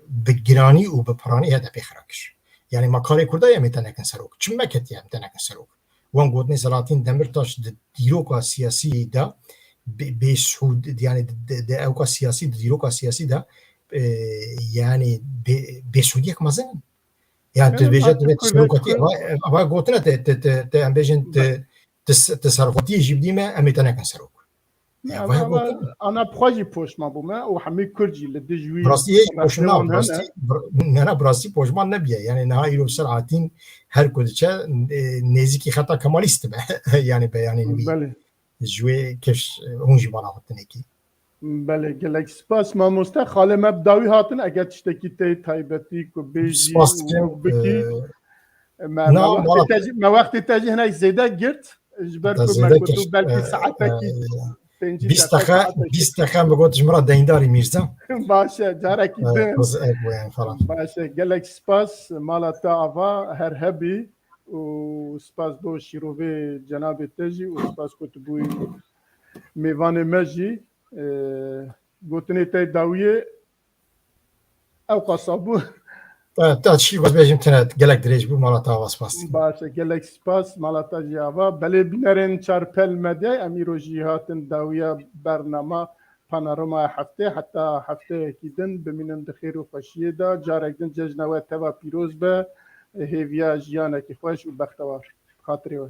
bi giranî û bi piranî H D P xira kir. Yani, me karê Kurda em ê te nekin serok. Çi me ketiye em te nekin serok? Wan gotinê Selahattin Demirtaş di dîroka siyasî de bê-, bêsûd, yani, di, di, di ewka siyasî, di dîroka siyasî de, e, yani, bê-, bêsûdiyek mezin. Yani, tu Yani, dibêje, tu artık bê serokatî, Kurd- ava, ava gotine te, te, te, te, em bêjin, te, Be- te, te serokatiyê jî bidîme, em ê te nekin serok. Ya, Ama, vay ama, gotine. Ana bi xwe jî poşman bûme û hemî Kurd jî li dij wî Bi rastî hê jî poşman, reflewan bi rastî, hene. bi, ne, ne, bi rastî poşman nebiye. Yani, niha îro Selahattin her ku diçe, e, nêzîkî xeta Kemalîst dibe. Yani, beyanên wî. Belê. Ji wê kifş, e, hûn jî bala xwe tinekî. Belê, gelek spas mamoste. Xalê me bi dawî hatin, eger tiştekî tê taybetî ku bêjî Spas dikim, û bikî. e, Me, na, me wextê mala te jî, me wextê te jî hinek zêde girt. Ji ber Te ku zêde me kir. gotu belkî E, saetekî e, pêncî bîst deqe, saetekî. bîst deqe min got ji min re deyndarî Mîrza. Baş e, carekî E, din. Kuz ek bu yani falan. Baş e, gelek spas. Mala te ava her hebî û spas bo şîrovê cenabê te jî û spas ku tu bûyî mêvanê me jî. E, gotinê te dawiyê Ew qasa bû. Te tiştî ez bêjim tune gelek dirêj bû, mala te ava, spas. Baş e, gelek spas, mala te jî ava. Belê bînerên Çarpel Medyayê, em îro jî hatin dawiya bernama Panorama heftê. Heta hefteyekî din bimînin di xêr û xweşiyê de. Carek din cejna we teva pîroz be. Hêviya jiyanekî xweş û bextewar. Xatirê we.